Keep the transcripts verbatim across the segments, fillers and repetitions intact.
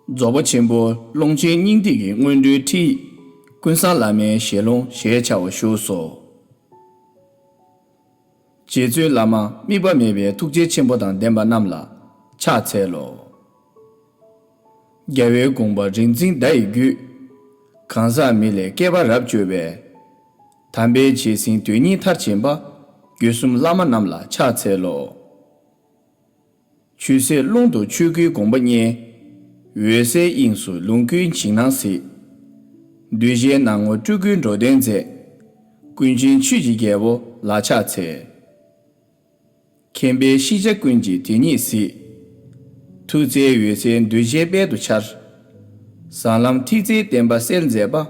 རྫོགས་པ་ཆེན་པོ་ཀློང་ཆེན་སྙིང་ཐིག་གི་སྔོན་འགྲོའི་ཁྲིད། ཀུན་བཟང་བླ་མའི་ཞལ་ལུང་ཞེས་བྱ་བ་བཞུགས་སོ། རྗེ་བཙུན་བླ་མ་དམིགས་པ་མེད་པའི་ཐུགས་རྗེ་ཆེན་པོ་དང་ལྡན་པ་རྣམས་ལ་ཕྱག་འཚལ་ལོ། རྒྱལ་བའི་དགོངས་པ་རིག་འཛིན་བརྡ་ཡི་རྒྱུད། གང་ཟག་མི་ལས་བསྐལ་པ་རབ་བཅུ་བའི། དམ་པའི་རྗེས་ཟིན་དོན་གཉིས་མཐར་ཕྱིན་པ། བརྒྱུད་གསུམ་བླ་མ་རྣམས་ལ་ཕྱག་འཚལ་ལོ། ཆོས་ཟད་རླུང་དུ་ཆོས་སྐུའི་དགོངས་པ་རྙེད། འོད་གསལ་དབྱིངས་སུ་ལོངས་སྐུའི་འཇིགས་སྣང་ཟད། གདུལ་བྱའི་སྣང་ངོར་སྤྲུལ་སྐུའི་འགྲོ་དོན་མཛད། ཀུན་མཁྱེན་ཆོས་ཀྱི་རྒྱལ་པོ་ལ་ཕྱག་འཚལ། མཁྱེན་པས་ཤེས་བྱ་ཀུན་གྱི་དེ་ཉིད་གཟིགས། ཐུགས་བརྩེའི་འོད་ཟེར་གདུལ་བྱའི་དཔལ་དུ་འཆར། ཟབ་ལམ་ཐིག་རྩེའི་བསྟན་པ་གསལ་མཛད་པ།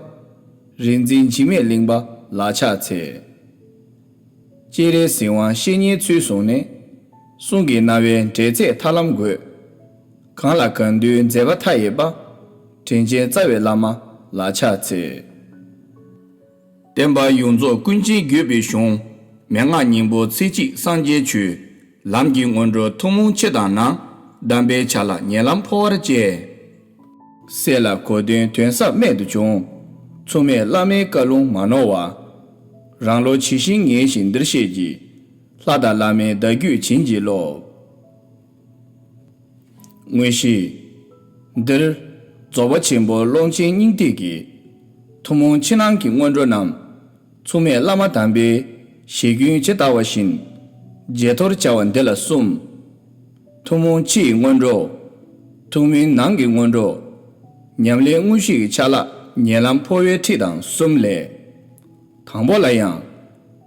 རིག་འཛིན་འཇིགས་མེད་གླིང་པ་ལ་ཕྱག་འཚལ། སྤྱན་རས་གཟིགས་དབང་བཤེས་གཉེན་ཚུལ་བཟུང་ནས། གསུང་གི་རྣ་བའི་འབྲེལ་ཚད་ཐར་ལམ་འགོད། གང་ལ་གང་འདུལ་མཛད་པ་མཐའ་ཡས་པ། དྲིན་ཅན་རྩ་བའི་བླ་མ་ལ་ཕྱག་འཚལ། བསྟན་པ་ཡོངས་རྫོགས་ཀུན་མཁྱེན་བརྒྱུད་པའི་གཞུང་། མན་ངག་སྙིང་པོ་ཚིག་གཅིག་སངས་རྒྱས་ཆོས། ལམ་གྱི་སྔོན་འགྲོ་ཐུན་མོང་ཕྱི་དང་ནང་། གདམས་པའི་ཆ་ལ་ཉེ་ལམ་འཕོ་བར་བཅས། སྲས་ལ་གོ་དོན་དོན་ཟབ་རྨད་དུ་བྱུང་། མཚུངས་མེད་བླ་མའི་བཀའ་ལུང་མ་ནོར་བ། རང་བློ་ཇི་བཞིན་ངེས་ཤིང་འདིར་བཤད་ཀྱི། ལྷ་དང་བླ་མའི་བརྡ་བརྒྱུད་བྱིན་གྱིས་རློབས། དངོས་གཞི། འདིར་རྫོགས་པ་ཆེན་པོ་ཀློང་ཆེན་སྙིང་ཐིག་གི་ཐུན་མོང་ཕྱི་ནང་གི་སྔོན་འགྲོ་རྣམས། མཚུངས་མེད་བླ་མ་དམ་པའི་ཞལ་རྒྱུན་ཇི་ལྟ་བ་བཞིན་རྗེས་ཐོར་བྱ་བ་འདི་ལ་གསུམ། ཐུན་མོང་ཕྱི་ཡི་སྔོན་འགྲོ། ཐུན་མིན་ནང་གི་སྔོན་འགྲོ། ཉམས་ལེན་དངོས་གཞི་ཡི་ཆ་ལག་ཉེ་ལམ་འཕོ་བའི་ཁྲིད་དང་གསུམ་ལས། དང་པོ་ལ་ཡང་།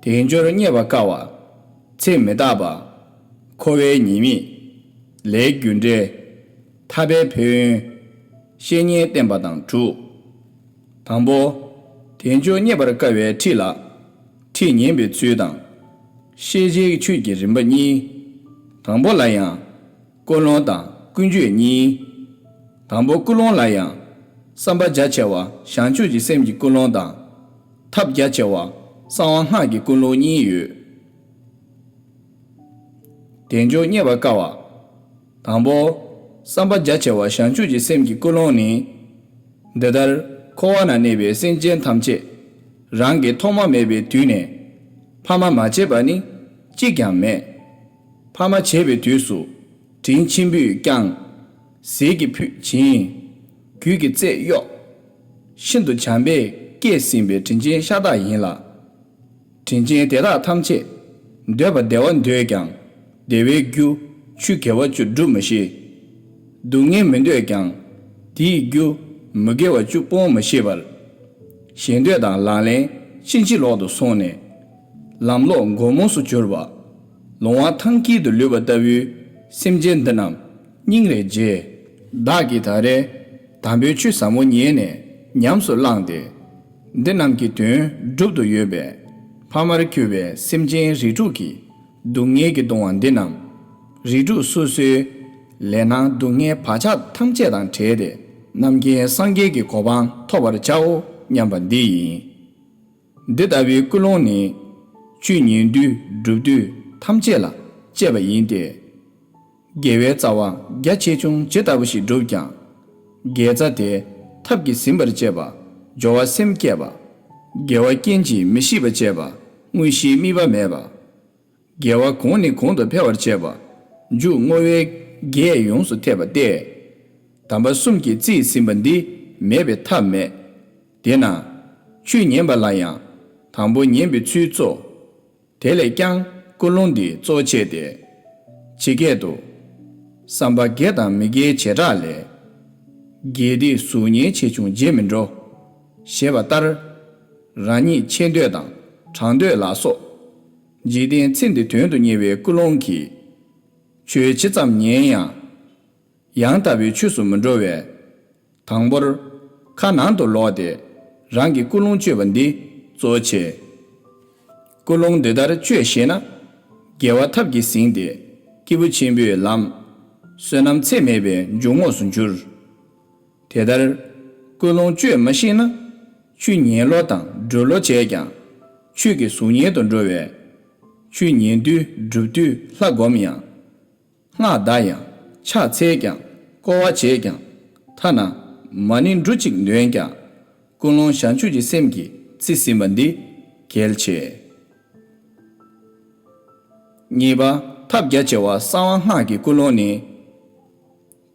དལ་འབྱོར་རྙེད་པར་དཀའ་བ། ཚེ་མི་རྟག་པ། འཁོར་བའི་ཉེས་དམིགས། ལས་རྒྱུ་འབྲས། ཐར་པའི་ཕན་ཡོན། བཤེས་གཉེན་བསྟེན་པ་དང་དྲུག། དང་པོ། དལ་འབྱོར་རྙེད་པར་དཀའ་བའི་ཁྲིད་ལ། ཁྲིད་ཉན་པའི་ཚུལ་དང་། ཤེས་བྱའི་ཆོས་ཀྱི་རིམ་པ་གཉིས། དང་པོ་ལ་ཡང་། ཀུན་སློང་དང་ཀུན་སྤྱོད་གཉིས། དང་པོ་ཀུན་སློང་ལ་ཡང་། བསམ་པ་རྒྱ་ཆེ་བ་བྱང་ཆུབ་ཀྱི་སེམས་ཀྱི་ཀུན་སློང་དང་། ཐབས་རྒྱ་ཆེ་བ་གསང་བ་སྔགས་ཀྱི་ཀུན་སློང་གཉིས་ཡོད། དལ་འབྱོར་རྙེད་པར་དཀའ་བ། དང་པོ། བསམ་པ་རྒྱ་ཆེ་བ་བྱང་ཆུབ་ཀྱི་སེམས་ཀྱི་ཀུན་སློང་ནི། འདི་ལྟར་འཁོར་བ་ན་གནས་པའི་སེམས་ཅན་ཐམས་ཅད་རང་གི་ཐོག་མ་མེད་པའི་དུས་ནས་ཕ་མ་མ་བྱས་པ་ནི་གཅིག་ཀྱང་མེད། ཕ་མ་བྱས་པའི་དུས་སུ་དྲིན་ཆེན་པོས་བསྐྱངས། ཟས་ཀྱི་ཕུད་བྱིན། གོས་ཀྱི་རྩེས་གཡོགས། ཤིན་ཏུ་བྱམས་པས་བསྐྱངས་ཟིན་པའི་དྲིན་ཅན་ཤ་སྟག་ཡིན་ལ། དྲིན་ཅན་དེ་དག་ཐམས་ཅད་འདོད་པ་བདེ་བ་འདོད་ཀྱང་བདེ་བའི་རྒྱུ་ཆུ་དགེ་བ་བཅུ་སྒྲུབ་མི་ཤེས། སྡུག་བསྔལ་མི་འདོད་ཀྱང་དེའི་རྒྱུ་མི་དགེ་བ་བཅུ་སྤོང་མི་ཤེས་པར། ཞེ་འདོད་དང་ལག་ལེན་ཕྱིན་ཅི་ལོག་ཏུ་སོང་ནས་ལམ་ལོག་མགོ་རྨོངས་སུ་གྱུར་པ། ལོང་བ་ཐང་དཀྱིལ་དུ་ལུས་པ་ལྟ་བུའི་སེམས་ཅན་འདི་རྣམས་སྙིང་རེ་རྗེ། བདག་གིས་ད་རེས་དམ་པའི་ཆོས་ཟབ་མོ་ཉན་ནས་ཉམས་སུ་བླངས་ཏེ། འདི་རྣམས་ཀྱི་དོན་སྒྲུབ་ཏུ་ཡོད་པས། ཕ་མར་གྱུར་པའི་སེམས་ཅན་རིགས་དྲུག་གི་སྡུག་བསྔལ་གྱིས་གདུང་བ་འདི་རྣམས། རིགས་དྲུག་སོ་སོའི་ལས་སྣང་སྡུག་བསྔལ་བག་ཆགས་ཐམས་ཅད་དང་བྲལ་ཏེ་རྣམ་མཁྱེན་སངས་རྒྱས་ཀྱི་གོ་འཕང་ཐོབ་པར་བྱའོ་སྙམ་པ་འདི་ཡིན། འདི་ལྟ་བུའི་ཀུན་སློང་ནི། ཆོས་ཉན་དུས་སྒྲུབ་དུས་ཐམས་ཅད་ལ་སྤྱད་པ་ཡིན་ཏེ། དགེ་བའི་རྩ་བ་རྒྱ་ཆེ་ཆུང་ཇི་ལྟ་བུ་ཞིག་བསྒྲུབས་ཀྱང་། དགེ་རྩ་དེ་ཐབས་ཀྱིས་ཟིན་པར་བྱེད་པ། སྦྱོར་བ་སེམས་བསྐྱེད་པ། དགེ་བ་རྐྱེན་གྱིས་མི་ཤིགས་པར་བྱེད་པ། དངོས་གཞིའི་དམིགས་པ་མེད་པ། དགེ་བ་གོང་ནས་གོང་དུ་འཕེལ་བར་བྱེད་པ། མཇུག་བསྔོ་བས་རྒྱས་ཡོངས་སུ་ཐེབས་པ་སྟེ། དམ་པ་གསུམ་གྱིས་རྩིས་ཟིན་པ་འདི་མེད་པའི་ཐབས་མེད། དེས་ན། ཆོས་ཉན་པ་ལ་ཡང་དང་པོ་ཉན་པའི་ཚུལ་གཙོ། དེ་ལས་ཀྱང་ཀུན་སློང་འདི་གཙོ་ཆེ་སྟེ། ཇི་སྐད་དུ། བསམ་པ་དགེ་དང་མི་དགེའི་བྱེ་བྲག་ལས། དགེ་སྡིག་གཟུགས་བརྙན་ཆེ་ཆུང་རྗེས་མི་འགྲོ། ཞེས་པ་ལྟར། རང་ཉིད་ཆེ་འདོད་དང་དྲག་འདོད་ལ་སོགས། འཇིག་རྟེན་ཚེ་འདི་དོན་དུ་གཉེར་བའི་ཀུན་སློང་གིས། ཆོས་ཇི་ཙམ་ཉན་ཡང་། ཡང་དག་པའི་ཆོས་སུ་མི་འགྲོ་བས། དང་པོར་ཁ་ནང་དུ་ལོག་སྟེ་རང་གི་ཀུན་སློང་བཅོས་པ་འདི་གཙོ་ཆེ། ཀུན་སློང་འདི་ལྟར་བཅོས་ཤེས་ན། དགེ་བ་ཐབས་ཀྱིས་ཟིན་ཏེ་སྐྱེས་བུ་ཆེན་པོའི་ལམ། བསོད་ནམས་ཚད་མེད་པའི་འཇུག་ངོགས་སུ་འགྱུར། དེ་ལྟར་ཀུན་སློང་བཅོས་མ་ཤེས་ན། ཆོས་ཉན་བློ་དང་སྒྲུབ་བློ་བྱས་ཀྱང་ཆོས་ཀྱི་གཟུགས་བརྙན་དུ་འགྲོ་བས། ཆོས་ཉན་དུས་སྒྲུབ་དུས་ལྷ་བསྒོམ་ཡང་། སྔགས་བཟླས་ཀྱང་ཕྱག་འཚལ་ཀྱང་བསྐོར་བ་བྱས་ཀྱང་ ཐ་ན་མ་ཎི་འབྲུ་གཅིག་འདོན་ཀྱང་། ཀུན་སློང་བྱང་ཆུབ་ཀྱི་སེམས་ཀྱིས་རྩིས་ཟིན་པ་འདི་གལ་ཆེ། གཉིས་པ། ཐབས་རྒྱ་ཆེ་བ་གསང་བ་སྔགས་ཀྱི་ཀུན་སློང་ནི།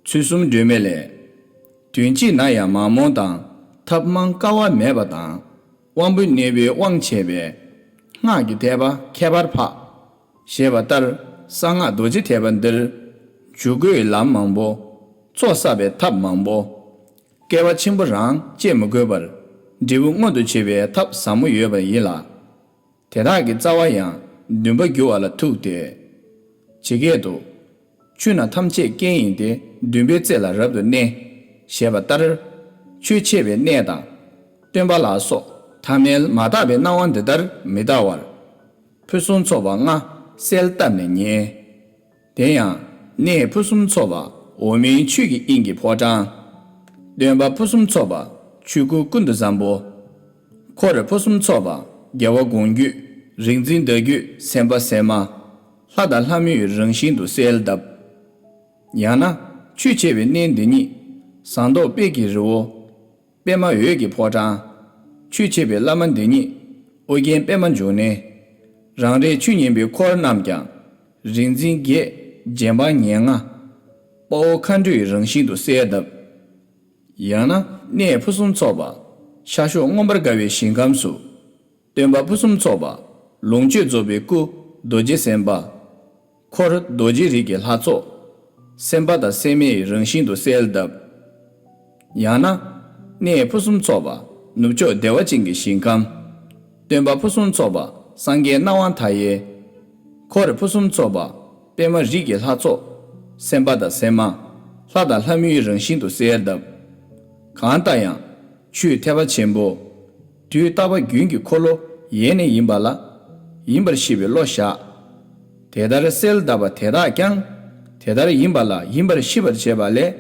ཚུལ་གསུམ་སྒྲོན་མེ་ལས། དོན་སྤྱིར་ན་ཡང་མ་རྨོངས་དང་། ཐབས་མང་དཀའ་བ་མེད་པ་དང་། དབང་པོའི་གནས་པའི་དབང་བྱས་པས། སྔགས་ཀྱི་ཐེག་པ་ཁྱད་པར་འཕགས། ཞེས་པ་ལྟར་གསང་སྔགས་རྡོ་རྗེ་ཐེག་པ་འདིར། འཇུག་སྒོའི་ལམ་མང་པོ། ཚོགས་བསགས་པའི་ཐབས་མང་པོ། བསྐལ་པ་ཆེན་པོ་རང་སྤྱད་མི་དགོས་པར། འབྲས་བུ་མངོན་དུ་བྱེད་པའི་ཐབས་ཟབ་མོ་ཡོད་པ་ཡིན་ལ། དེ་དག་གི་རྩ་བ་ཡང་འདུན་པ་འགྱུར་བ་ལ་ཐུག་སྟེ། ཇི་སྐད་དུ། ཆོས་རྣམས་ཐམས་ཅད་རྐྱེན་ཡིན་ཏེ། འདུན་པའི་རྩེ་ལ་རབ་ཏུ་གནས། ཞེས་པ་ལྟར། ཆོས་འཆད་པའི་གནས་དང་། སྟོན་པ་ལ་སོགས་ཐ་མལ་མ་དག་པའི་སྣང་བ་འདི་ལྟར་མི་ལྟ་བར། ཕུན་སུམ་ཚོགས་པ་ལྔ་གསལ་བཏབ་ནས་ཉན། དེ་ཡང་གནས་ཕུན་སུམ་ཚོགས་པ་འོག་མིན་ཆོས་ཀྱི་དབྱིངས་ཀྱི་ཕོ་བྲང་། སྟོན་པ་ཕུན་སུམ་ཚོགས་པ་ཆོས་སྐུ་ཀུན་ཏུ་བཟང་པོ། འཁོར་ཕུན་སུམ་ཚོགས་པ་རྒྱལ་བ་དགོངས་བརྒྱུད་རིག་འཛིན་བརྡ་བརྒྱུད་སེམས་དཔའ་སེམས་མ། ལྷ་དང་ལྷ་མོའི་རང་བཞིན་དུ་གསལ་གདབ། ཡང་ན་ཆོས་འཆད་པའི་གནས་འདི་ཉིད་ཟངས་མདོག་དཔལ་གྱི་རི་བོ། པདྨ་འོད་ཀྱི་ཕོ་བྲང་། ཆོས་འཆད་པའི་བླ་མ་འདི་ཉིད་ཨོ་རྒྱན་པདྨ་འབྱུང་གནས། རང་རེའི་ཆོས་ཉན་པའི་འཁོར་རྣམས་ཀྱང་། རིག་འཛིན་བརྒྱད་རྗེ་འབངས་ཉེར་ལྔ། དཔའ་བོ་མཁའ་འགྲོའི་རང་བཞིན་དུ་གསལ་གདབ། ཡང་ན་གནས་ཕུན་སུམ་ཚོགས་པ་ཤར་ཕྱོགས་མངོན་པར་དགའ་བའི་ཞིང་ཁམས་སུ། སྟོན་པ་ཕུན་སུམ་ཚོགས་པ་ལོངས་སྤྱོད་རྫོགས་པའི་སྐུ་རྡོ་རྗེ་སེམས་དཔའ། འཁོར་རྡོ་རྗེ་རིགས་ཀྱི་ལྷ་ཚོགས། སེམས་དཔའ་དང་སེམས་མའི་རང་བཞིན་དུ་གསལ་གདབ། ཡང་ན། གནས་ཕུན་སུམ་ཚོགས་པ་ནུབ་ཕྱོགས་བདེ་བ་ཅན་གྱི་ཞིང་ཁམས། སྟོན་པ་ཕུན་སུམ་ཚོགས་པ་སངས་རྒྱས་སྣང་བ་མཐའ་ཡས། འཁོར་ཕུན་སུམ་ཚོགས་པ་པདྨ་རིགས་ཀྱི་ལྷ་ཚོགས། སེམས་དཔའ་དང་སེམས་མ། ལྷ་དང་ལྷ་མོའི་རང་བཞིན་དུ་གསལ་གདབ། གང་ལྟར་ཡང་ཆོས་ཐེག་པ་ཆེན་པོ། དུས་རྟག་པ་རྒྱུན་གྱི་འཁོར་ལོ་ཡེ་ནས་ཡིན་པ་ལ། ཡིན་པར་ཤེས་པའི་བློ་བཞག། དེ་ལྟར་གསལ་གདབ་པ་དེ་དག་ཀྱང་། དེ་ལྟར་ཡིན་པ་ལ་ཡིན་པར་ཤེས་པར་བྱེད་པ་ལས།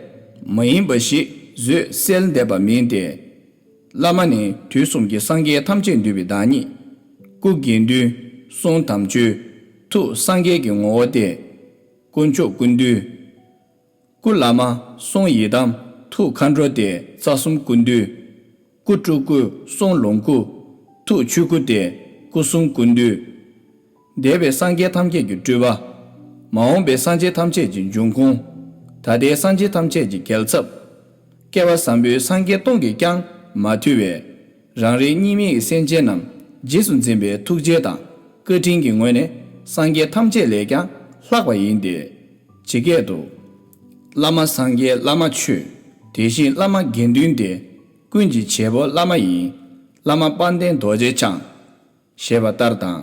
མ་ཡིན་པ་ཞིག་བཟོས་གསལ་འདེབས་པ་མིན་ཏེ། བླ་མ་ནི་དུས་གསུམ་གྱི་སངས་རྒྱས་ཐམས་ཅད་འདུས་པའི་བདག་ཉིད། སྐུ་དགེ་འདུན། གསུང་དམ་ཆོས། ཐུགས་སངས་རྒྱས་ཀྱི་ངོ་བོ་སྟེ། དཀོན་མཆོག་ཀུན་འདུས། སྐུ་བླ་མ། གསུང་ཡི་དམ། ཐུགས་མཁའ་འགྲོ་སྟེ། རྩ་གསུམ་ཀུན་འདུས། སྐུ་སྤྲུལ་སྐུ། གསུང་ལོངས་སྐུ། ཐུགས་ཆོས་སྐུ་སྟེ། སྐུ་གསུམ་ཀུན་འདུས། འདས་པའི་སངས་རྒྱས་ཐམས་ཅད་ཀྱི་སྤྲུལ་པ། མ་འོངས་པའི་སངས་རྒྱས་ཐམས་ཅད་ཀྱི་འབྱུང་ཁུངས། ད་ལྟའི་སངས་རྒྱས་ཐམས་ཅད་ཀྱི་རྒྱལ་ཚབ། བསྐལ་པ་བཟང་པོའི་སངས་རྒྱས་སྟོང་གིས་ཀྱང་མ་ཐུལ་བའི། རང་རེའི་གཉིས་མེད་ཀྱི་སེམས་ཅན་རྣམས་རྗེས་སུ་འཛིན་པའི་ཐུགས་རྗེ་དང་བཀའ་དྲིན་གྱི་ངོས་ནས་སངས་རྒྱས་ཐམས་ཅད་ལས་ཀྱང་ལྷག་པ་ཡིན་ཏེ། ཇི་སྐད་དུ། བླ་མ་སངས་རྒྱས་བླ་མ་ཆོས། དེ་བཞིན་བླ་མ་དགེ་འདུན་ཏེ། ཀུན་གྱི་བྱེད་པོ་བླ་མ་ཡིན། བླ་མ་དཔལ་ལྡན་རྡོ་རྗེ་འཆང་། ཞེས་པ་ལྟར་དང་།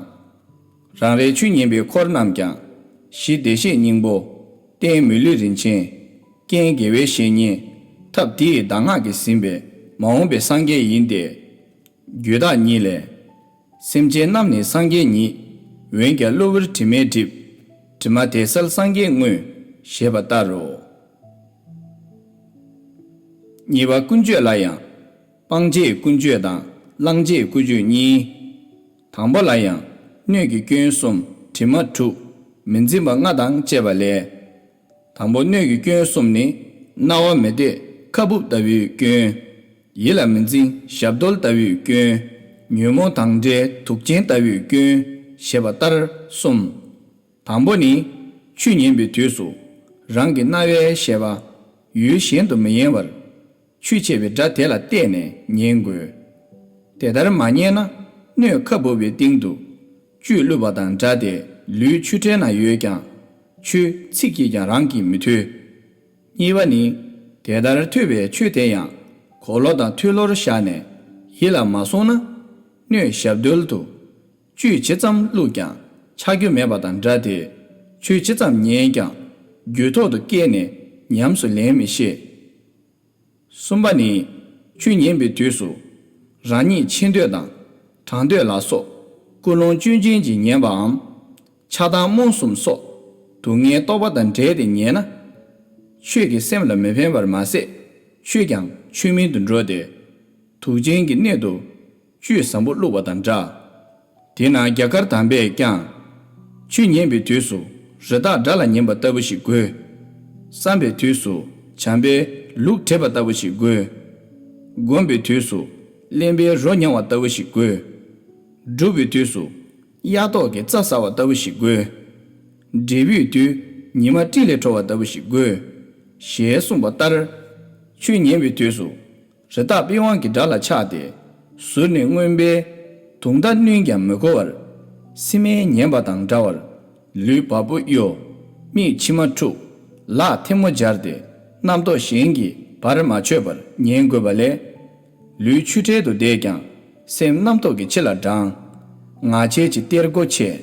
རང་རེའི་ཆོས་ཉན་པའི་འཁོར་རྣམས་ཀྱང་། གཞི་བདེ་གཤེགས་སྙིང་པོ། རྟེན་མི་ལུས་རིན་ཆེན། རྐྱེན་དགེ་བའི་བཤེས་གཉེན། ཐབས་དེ་ཡི་གདམས་ངག་གིས་ཟིན་པའི་མ་འོངས་པའི་སངས་རྒྱས་ཡིན་ཏེ། རྒྱུད་བདག་ཉིད་ལས། སེམས་ཅན་རྣམས་ནི་སངས་རྒྱས་ཉིད། འོན་ཀྱང་གློ་བུར་དྲི་མས་བསྒྲིབས། དྲི་མ་དེ་བསལ་སངས་རྒྱས་དངོས། ཞེས་པ་ལྟར་རོ། གཉིས་པ་ཀུན་སྤྱོད་ལ་ཡང་། སྤང་བྱའི་ཀུན་སྤྱོད་དང་བླང་བྱའི་ཀུན་སྤྱོད་གཉིས། དང་པོ་ལ་ཡང་སྣོད་ཀྱི་སྐྱོན་གསུམ། དྲི་མ་དྲུག། མི་འཛིན་པ་ལྔ་དང་བཅས་པ་ལས། དང་པོ་སྣོད་ཀྱི་སྐྱོན་གསུམ་ནི། རྣ་བ་མི་གཏད་ཁ་སྦུབ་ལྟ་བུའི་སྐྱོན། ཡིད་ལ་མི་འཛིན་ཞབས་རྡོལ་ལྟ་བུའི་སྐྱོན། ཉོན་མོངས་དང་བྲལ་དུག་ཅན་ལྟ་བུའི་སྐྱོན། ཞེས་པ་ལྟར་གསུམ། དང་པོ་ནི། ཆོས་ཉན་པའི་དུས་སུ། རང་གི་རྣ་བའི་ཤེས་པ། ཡུལ་གཞན་དུ་མི་ཡེངས་པར། ཆོས་འཆད་པའི་སྒྲ་དེ་ལ་གཏད་ནས་ཉན་དགོས། དེ་ལྟར་མ་ཉན་ན། སྣོད་ཁ་སྦུབ་པའི་སྟེང་དུ། བཅུད་བླུགས་པ་དང་འདྲ་སྟེ། ལུས་ཆུ་ཕྲན་ན་ཡོད་ཀྱང་། ཆུའི་ཚིག་གིས་ཀྱང་རང་གིས་མི་ཐུལ། གཉིས་པ་ནི། དེ་ལྟར་ཐོས་པའི་ཆོས་དེ་ཡང་། གོ་ལོག་དང་མཐོལ་ལོར་བཞག་ནས། ཡིད་ལ་མ་སོང་ན། སྣོད་ཞབས་རྡོལ་དུ། བཅུད་ཇི་ཙམ་བླུགས་ཀྱང་ཆག་རྒྱུ་མེད་པ་དང་འདྲ་སྟེ། ཆོས་ཇི་ཙམ་ཉན་ཀྱང་རྒྱུད་ཐོག་ཏུ་སྐྱེས་ནས་ཉམས་སུ་ལེན་མི་ཤེས། གསུམ་པ་ནི། ཆོས་ཉན་པའི་དུས་སུ། རང་ཉིད་ཆེ་འདོད་དང་། གྲགས་འདོད་ལ་སོགས་ཀུན་སློང་སྐྱོན་ཅན་གྱིས་ཉེན་པའམ། ཆགས་སྡང་རྨོངས་གསུམ་སོགས་སྡུག་བསྔལ་རྟོག་པ་དང་འདྲེས་ཏེ་ཉལ་ན། ཆོས་ཀྱིས་སེམས་ལ་མི་ཕན་པར་མ་ཟད། ཆོས་ཀྱང་ཆོས་མིན་དུ་འགྲོ་སྟེ། དུག་ཅན་གྱི་སྣོད་དུ། བཅུད་བཟང་པོ་བླུགས་པ་དང་འདྲ། དེས་ན་རྒྱ་གར་དམ་པས་ཀྱང་། ཆོས་ཉན་པའི་དུས་སུ་རི་དྭགས་དགྲ་ལ་ཉན་པ་ལྟ་བུ་ཞིག་དགོས། བསམ་པའི་དུས་སུ་ བྱམས་པས་ལུག་བྲེགས་པ་ལྟ་བུ་ཞིག་དགོས། སྒོམ་པའི་དུས་སུ་གླེན་པས་རོ་མྱང་བ་ལྟ་བུ་ཞིག་དགོས། སྒྲུབ་པའི་དུས་སུ་གཡའ་ཏོག་གི་རྩྭ་ཟ་བ་ལྟ་བུ་ཞིག་དགོས། འབྲས་བུའི་དུས་ཉི་མ་སྤྲིན་ལས་འཕྲོ་བ་ལྟ་བུ་ཞིག་དགོས། ཞེས་གསུངས་པ་ལྟར། ཆོས་ཉན་པའི་དུས་སུ། རི་དྭགས་པི་ཝང་གི་སྒྲ་ལ་ཆགས་ཏེ། ཟུར་ནས་རྔོན་པས་དུང་ཟླ་བསྣུན་ཀྱང་མི་གོ་བར། སིལ་མས་ཉན་པ་དང་འདྲ་བར། ལུས་བ་སྤུ་གཡོ། མིག་མཆི་མ་འཁྲུག། ལག་ཐལ་མོ་སྦྱར་ཏེ་རྣམ་རྟོག་གཞན་གྱིས་བར་མ་ཆོད་པར་ཉན་དགོས་པ་ལས། ལུས་ཆུ་ཕྲལ་དུ་བསྡད་ཀྱང་སེམས་རྣམ་རྟོག་གི་ཕྱི་ལ་འབྲང་། ངག་འཁྱལ་གྱི་གཏེར་སྒོ་ཕྱེ།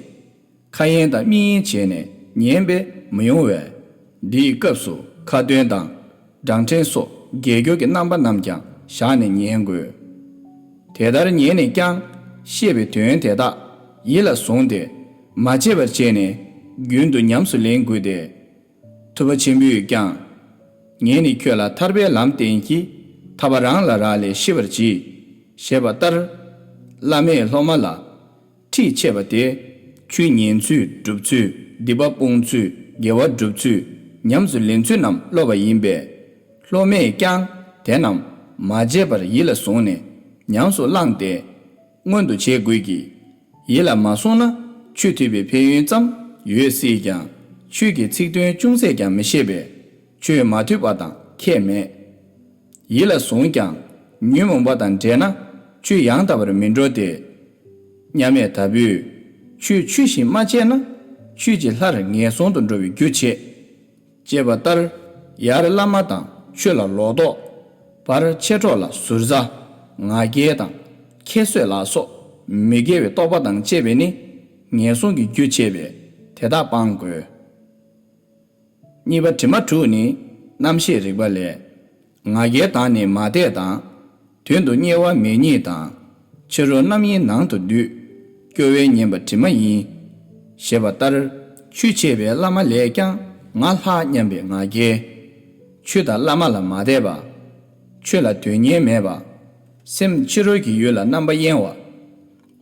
ཁ་ཡེངས་དང་མིག་གཡེང་བྱས་ནས་ཉན་པས་མི་ཡོང་བས། འདིའི་སྐབས་སུ་ཁ་ཏོན་དང་སྒྲ་ཕྲན་སོགས་དགེ་སྦྱོར་གྱི་རྣམ་པ་རྣམས་ཀྱང་བཞག་ནས་ཉན་དགོས། དེ་ལྟར་ཉན་ནས་ཀྱང་བཤད་པའི་དོན་དེ་དག་ཡིད་ལ་བཟུང་སྟེ་མ་བརྗེད་པར་བྱས་ནས་རྒྱུན་དུ་ཉམས་སུ་ལེན་དགོས་ཏེ། ཐུབ་པ་ཆེན་པོས་ཀྱང་། ངས་ནི་ཁྱོད་ལ་ཐར་པའི་ལམ་བསྟན་གྱི། ཐར་པ་རང་ལ་རག་ལས་ཤེས་པར་གྱིས། ཞེས་པ་ལྟར། བླ་མས་སློབ་མ་ལ་ཁྲིད་བྱས་པ་དེ། ཆོས་ཉན་ཚུལ་སྒྲུབ་ཚུལ་སྡིག་པ་སྤོང་ཚུལ་དགེ་བ་སྒྲུབ་ཚུལ་ཉམས་སུ་ལེན་ཚུལ་རྣམས་སློབ་པ་ཡིན་པས། སློབ་མས་ཀྱང་དེ་རྣམས་མ་བརྗེད་པར་ཡིད་ལ་བཟུང་ནས་ཉམས་སུ་བླངས་ཏེ་མངོན་དུ་བྱེད་དགོས་ཀྱི། ཡིད་ལ་མ་བཟུང་ན་ཆོས་ཐོས་པའི་ཕན་ཡོན་ཙམ་ཡོད་སྲིད་ཀྱང་ཆོས་ཀྱི་ཚིག་དོན་ཅུང་ཟད་ཀྱང་མི་ཤེས་པས་ཆོས་མ་ཐོས་པ་དང་ཁྱད་མེད། ཡིད་ལ་བཟུང་ཀྱང་ཉོན་མོངས་པ་དང་འདྲེས་ན་ཆོས་ཡང་དག་པར་མི་འགྲོ་སྟེ། མཉམ་མེད་ལྟ་བུས་ཆོས་ཆོས་བཞིན་མ་དཔྱད་ན་ཆོས་ཀྱི་ལྷར་ངན་སོང་དུ་འགྲོ་བའི་རྒྱུ་བྱེད། ཅེས་པ་ལྟར་ཡར་བླ་མ་དང་ཆོས་ལ་ལོག་རྟོག། བར་མཆེད་གྲོགས་ལ་ཟུར་ཟ། ང་རྒྱལ་དང་ཁྱད་གསོད་ལ་སོགས་མི་དགེ་བའི་རྟོག་པ་དང་བཅས་པས་ནི་ངན་སོང་གི་རྒྱུ་བྱེད་པས་དེ་དག་སྤང་དགོས། གཉིས་པ་དྲི་མ་དྲུག་ནི་རྣམ་ཤེས་རིག་པ་ལས། ང་རྒྱལ་དང་ནི་མ་དད་དང་། དོན་དུ་གཉེར་བ་མེད་ཉིད་དང་། ཕྱི་རོལ་རྣམ་གཡེང་ནང་དུ་འདུས། སྐྱོ་བས་ཉེན་པ་དྲི་མ་ཡིན། ཞེས་པ་ལྟར་ཆོས་འཆད་པའི་བླ་མ་ལས་ཀྱང་ང་ལྷག་སྙམ་པའི་ང་རྒྱལ། ཆོས་དང་བླ་མ་ལ་མ་དད་པ། ཆོས་ལ་དོན་གཉེར་མེད་པ། སེམས་ཕྱི་རོལ་གྱི་ཡུལ་ལ་རྣམ་པ་གཡེང་བ།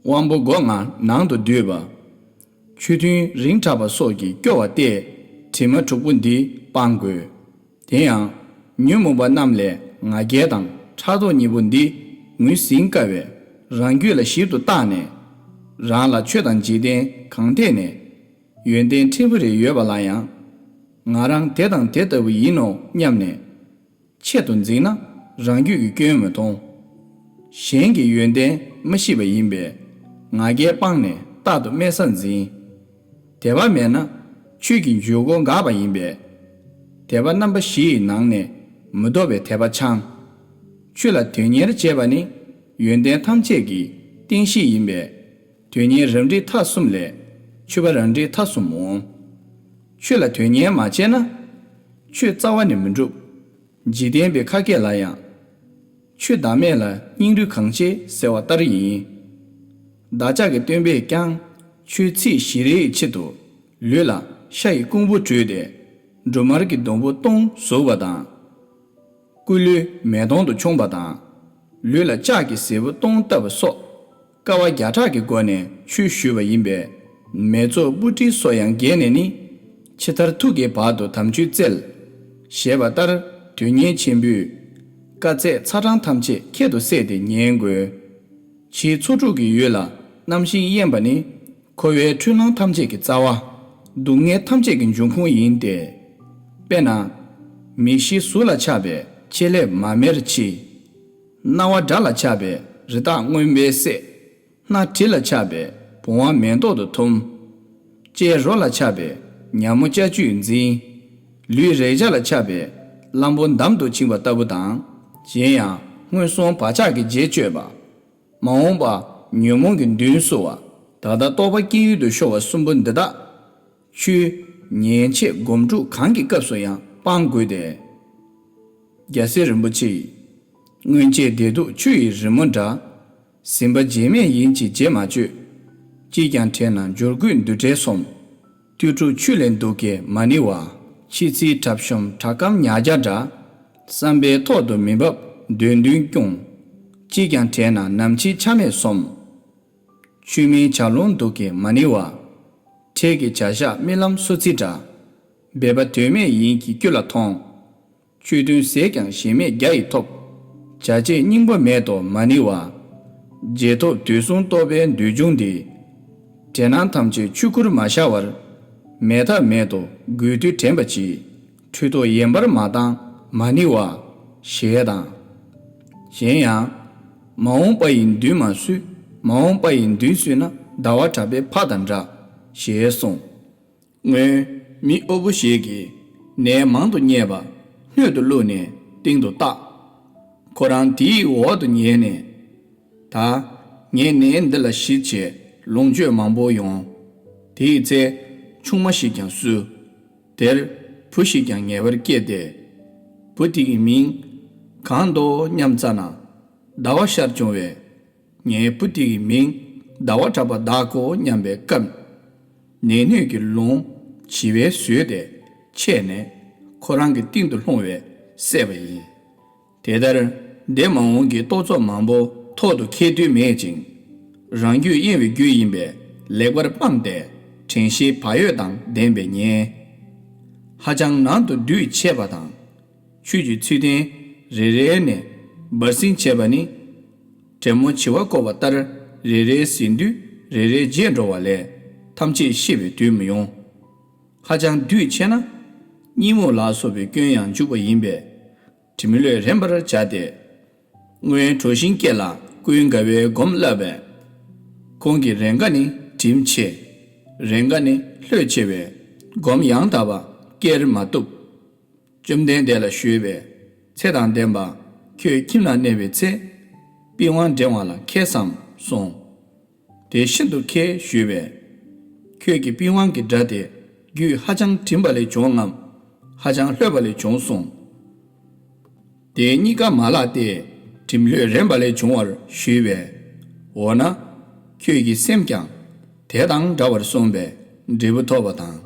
དབང་པོ་སྒོ་ལྔ་ནང་དུ་འདུས་པ། ཆོས་མཐུན་རིང་དྲགས་པ་སོགས་ཀྱིས་སྐྱོ་བ་སྟེ་དྲི་མ་དྲུག་པོ་འདི་སྤང་དགོས། དེ་ཡང་ཉོན་མོངས་པ་རྣམས་ལས་ང་རྒྱལ་དང་ཕྲག་དོག་གཉིས་པོ་འདི་ངོས་ཟིན་དཀའ་བས་རང་རྒྱུད་ལ་ཞིབ་ཏུ་བརྟགས་ནས། རང་ལ་ཆོས་དང་འཇིག་རྟེན་གང་ཐད་ནས་ཡོན་ཏན་ཕྲན་བུ་རེ་ཡོད་པ་ལ་ཡང་། ང་རང་དེ་དང་དེ་ལྟ་བུ་ཡིན་ནོ་སྙམ་ནས། ཆེད་དུ་འཛིན་ན་རང་རྒྱུད་ཀྱི་སྐྱོན་མི་མཐོང་། གཞན་གྱི་ཡོན་ཏན་མི་ཤེས་པ་ཡིན་པས་ང་རྒྱལ་སྤངས་ནས་རྟག་ཏུ་དམན་ས་འཛིན། དད་པ་མེད་ན་ཆོས་ཀྱི་འཇུག་སྒོ་འགག་པ་ཡིན་པས། དད་པ་རྣམ་པ་བཞི་ཡི་ནང་ནས་མི་ལྡོག་པའི་དད་པ་འཆང་། ཆོས་ལ་དོན་གཉེར་བྱེད་པ་ནི་ཡོན་ཏན་ཐམས་ཅད་ཀྱི་རྟེན་གཞི་ཡིན་པས། དོན་གཉེར་རབ་འབྲིང་ཐ་གསུམ་ལས་ཆོས་པ་རབ་འབྲིང་ཐ་གསུམ་འོང་། ཆོས་ལ་དོན་གཉེར་མ་བྱས་ན་ཆོས་རྩ་བ་ནས་མི་འགྲུབ། འཇིག་རྟེན་པའི་ཁ་སྐད་ལ་ཡང་། ཆོས་བདག་མེད་ལ་སྙིང་རུས་གང་ཆེ་ཟེར་བ་ལྟར་ཡིན། བདག་ཅག་གི་སྟོན་པས་ཀྱང་ཆོས་ཚིག་བཞི་རེའི་ཆེད་དུ་ལུས་ལ་ཤ་ཡི་ཀོང་བུ་བཀྲུས་ཏེ་འབྲུ་མར་གྱི་སྡོང་པོ་སྟོང་ཟུག་པ་དང་། སྐུ་ལུས་མེ་དོང་དུ་མཆོངས་པ་དང་། ལུས་ལ་ལྕགས་ཀྱི་ཟེའུ་སྟོང་བཏབ་པ་སོགས། དཀའ་བ་བརྒྱ་ཕྲག་གི་སྒོ་ནས་ཆོས་ཞུས་པ་ཡིན་པས། མེ་ཚོགས་སྤུ་གྲིའི་སོ་ཡང་བརྒལ་ནས་ནི། ཕྱི་མཐར་ཐུག་གི་བར་དུ་དམ་ཆོས་བཙལ། ཞེས་པ་ལྟར་དོན་གཉེར་ཆེན་པོས། དཀའ་ཚེགས་ཚ་གྲང་ཐམས་ཅད་ཁྱད་དུ་བསད་དེ་ཉན་དགོས། ཕྱིའི་ཚོགས་དྲུག་གི་ཡུལ་ལ་རྣམ་ཤེས་གཡེང་བ་ནི། འཁོར་བའི་འཁྲུལ་སྣང་ཐམས་ཅད་ཀྱི་རྩ་བ། སྡུག་བསྔལ་ཐམས་ཅད་ཀྱི་འབྱུང་ཁུངས་ཡིན་ཏེ། དཔེར་ན། མིག་ཤེས་གཟུགས་ལ་ཆགས་པས་ཕྱེ་ལེབ་མར་མེར་འཆི། རྣ་བ་སྒྲ་ལ་ཆགས་པས་རི་དྭགས་རྔོན་པས་བསད། སྣ་དྲི་ལ་ཆགས་པས་བུང་བ་མེ་ཏོག་ཏུ་འཐུམ། ལྕེ་རོ་ལ་ཆགས་པས་ཉ་མོ་ཅ་ཅུས་འཛིན། ལུས་རེག་བྱ་ལ་ཆགས་པས་ལམ་པོ་འདམ་དུ་བྱིང་བ་ལྟ་བུ་དང་། གཞན་ཡང་སྔོན་སོང་བག་ཆགས་ཀྱི་རྗེས་གཅོད་པ། མ་འོངས་པ་ཉོན་མོངས་ཀྱི་མདུན་བསུ་བ། ད་ལྟ་རྟོག་པ་སྐྱེ་ཡུལ་དུ་ཤོར་བ་གསུམ་པོ་འདི་དག་ཆོས་ཉན་ཆེད་སྒོམ་སྒྲུབ་གང་གི་སྐབས་སུ་ཡང་སྤང་དགོས་ཏེ། རྒྱལ་སྲས་རིན་པོ་ཆེ་ཡིས། སྔོན་ཆད་བདེ་སྡུག་ཆུ་ཡི་རི་མོ་འདྲ། ཟིན་པ་བརྗེད་མེད་ཡིན་གྱི་བརྗེད་མ་བཅོས། ཅིས་ཀྱང་དྲན་ན་འབྱོར་དགུས་འདུ་བྲལ་སོམས། ལྟོས་གྲུབ་ཆུ་ལས་འདུག་གས་མ་ནི་བ། ཕྱི་ཚིལ་གྲབ་ཤོམ་བྲག་སྐམ་ཉག་བརྒྱ་འདྲ། བསམ་པའི་ཐོག་ཏུ་མི་འབབ་འདོད་འདུན་སྐྱོང་། ཅིས་ཀྱང་དྲན་ན་ནམ་འཆི་ཆ་མེད་སོམས། ཆུ་མིན་བྱ་རླུང་འདུག་གས་མ་ནི་བ། འཕྲལ་གྱི་བྱ་གཞག་རྨི་ལམ་སོ་ཚིས་འདྲ། འབད་པ་དོན་མེད་ཡིན་གྱི་རྒྱུ་ལ་མཐོང་། ཆོས་མཐུན་ཟད་ཀྱང་གཞན་མེད་རྒྱ་ཡིས་ཐོབ། བྱ་བྱེད་སྙིང་པོ་མེད་དོ་མ་ནི་བ། རྗེས་ཐོབ་དུས་གསུམ་རྟོགས་པའི་འདོད་འབྱུང་འདི། དྲན་སྣང་ཐམས་ཅད་ཆོས་སྐུར་མ་ཤར་བར། མེད་ཐབས་མེད་དོ་དགོས་དུས་དྲན་པ་གྱིས། འཁྲུལ་རྟོག་ཡེངས་པར་མ་བཏང་མ་ནི་བ། ཞེས་དང་། གཞན་ཡང་། མ་འོངས་པ་ཡི་མདུན་མ་བསུས། མ་འོངས་པ་ཡི་མདུན་བསུས་ན། ཟླ་བ་གྲགས་པའི་ཕ་དང་འདྲ། ཞེས་གསུངས། སྔོན་མི་དབུལ་པོ་ཞིག་གིས་ནས་མང་དུ་རྙེད་པ་སྣོད་དུ་བླུགས་ནས་སྟེང་དུ་བཏགས། ཁོ་རང་དེའི་འོག་ཏུ་ཉལ་ནས། ད་ངས་ནས་འདི་ལ་གཞི་བྱས་ལོངས་སྤྱོད་མང་པོ་ཡོང་། དེའི་ཚེ་ཆུང་མ་ཞིག་ཀྱང་བསུས། དེར་བུ་ཞིག་ཀྱང་ངེས་པར་སྐྱེས་ཏེ། བུ་དེ་གི་མིང་གང་འདོགས་སྙམ་བཙལ་ན། ཟླ་བ་ཤར་བྱུང་བས། ངའི་བུ་དེ་གི་མིང་ཟླ་བ་གྲགས་པ་བཏགས་དགོས་སྙམ་པའི་སྐབས། ནས་སྣོད་ཀྱི་ལོངས་བྱིས་པས་ཟོས་ཏེ་ཆད་ནས་ཁོ་རང་གི་སྟེང་དུ་ལྷུང་བས་བསད་པ་ཡིན། དེ་ལྟར་འདས་མ་འོངས་ཀྱི་རྟོག་ཚོགས་མང་པོ་ཐོག་ཏུ་འཁེལ་དུས་མེད་ཅིང་། རང་རྒྱུད་གཡེང་བའི་རྒྱུ་ཡིན་པས་ལེགས་པར་སྤངས་ཏེ་དྲན་ཤེས་བག་ཡོད་དང་ལྡན་པས་ཉལ། ཧ་ཅང་ནང་དུ་སྡུད་ཆད་པ་དང་། ཆོས་ཀྱི་ཚིག་དོན་རེ་རེ་ནས་སྦར་ཟིན་བྱེད་པ་ནི། དྲེད་མོང་བྱི་བ་བསྐོར་བ་ལྟར་རེ་རེ་ཟིན་དུས་རེ་རེ་བརྗེད་འགྲོ་བ་ལས་ཐམས་ཅད་ཤེས་པའི་དུས་མི་ཡོང་། ཧ་ཅང་སྡུད་ཆེ་ན་གཉིད་རྨུགས་ལ་སོགས་པའི་སྐྱོན་ཡང་འཇུག་པ་ཡིན་པས་དྲིམ་ལྷོད་རན་པར་བྱ་སྟེ། སྔོན་གྲོ་བཞིན་སྐྱེས་ལ་ཀུན་དགའ་བོའི་སྒོམ་བསླབ་པས། ཁོང་གིས་རེས་འགའ་ནི་དྲིམ་ཆེ། རེས་འགའ་ནི་ལྷོད་ཆེ་བས་སྒོམ་ཡང་དག་པ་སྐྱེར་མ་བཏུབ། བཅོམ་ལྡན་འདས་ལ་ཞུས་པས། ཚེ་དང་ལྡན་པ། ཁྱོད་ཁྱིམ་ན་གནས་པའི་ཚེ། པི་ཝང་འགྲེང་བ་ལ་མཁས་སམ་གསུངས། དེ་ཤིན་ཏུ་མཁས་ཞུས་པས། ཁྱོད་ཀྱི་པི་ཝང་གི་སྒྲ་དེ་རྒྱུད་ཧ་ཅང་དྲིམ་པ་ལས་བྱུང་ངམ། ཧ་ཅང་ལྷོད་པ་ལས་བྱུང་གསུངས། དེ་གཉིས་ཀ་མ་ལགས་ཏེ་དྲིམ་ལྷོད་རན་པ་ལས་བྱུང་བར་ཞུས་པས། འོ་ན། ཁྱོད་ཀྱི་སེམས་ཀྱང་དེ་དང་འདྲ་བར་གསུངས་པས་འབྲས་བུ་ཐོབ་པ་དང་།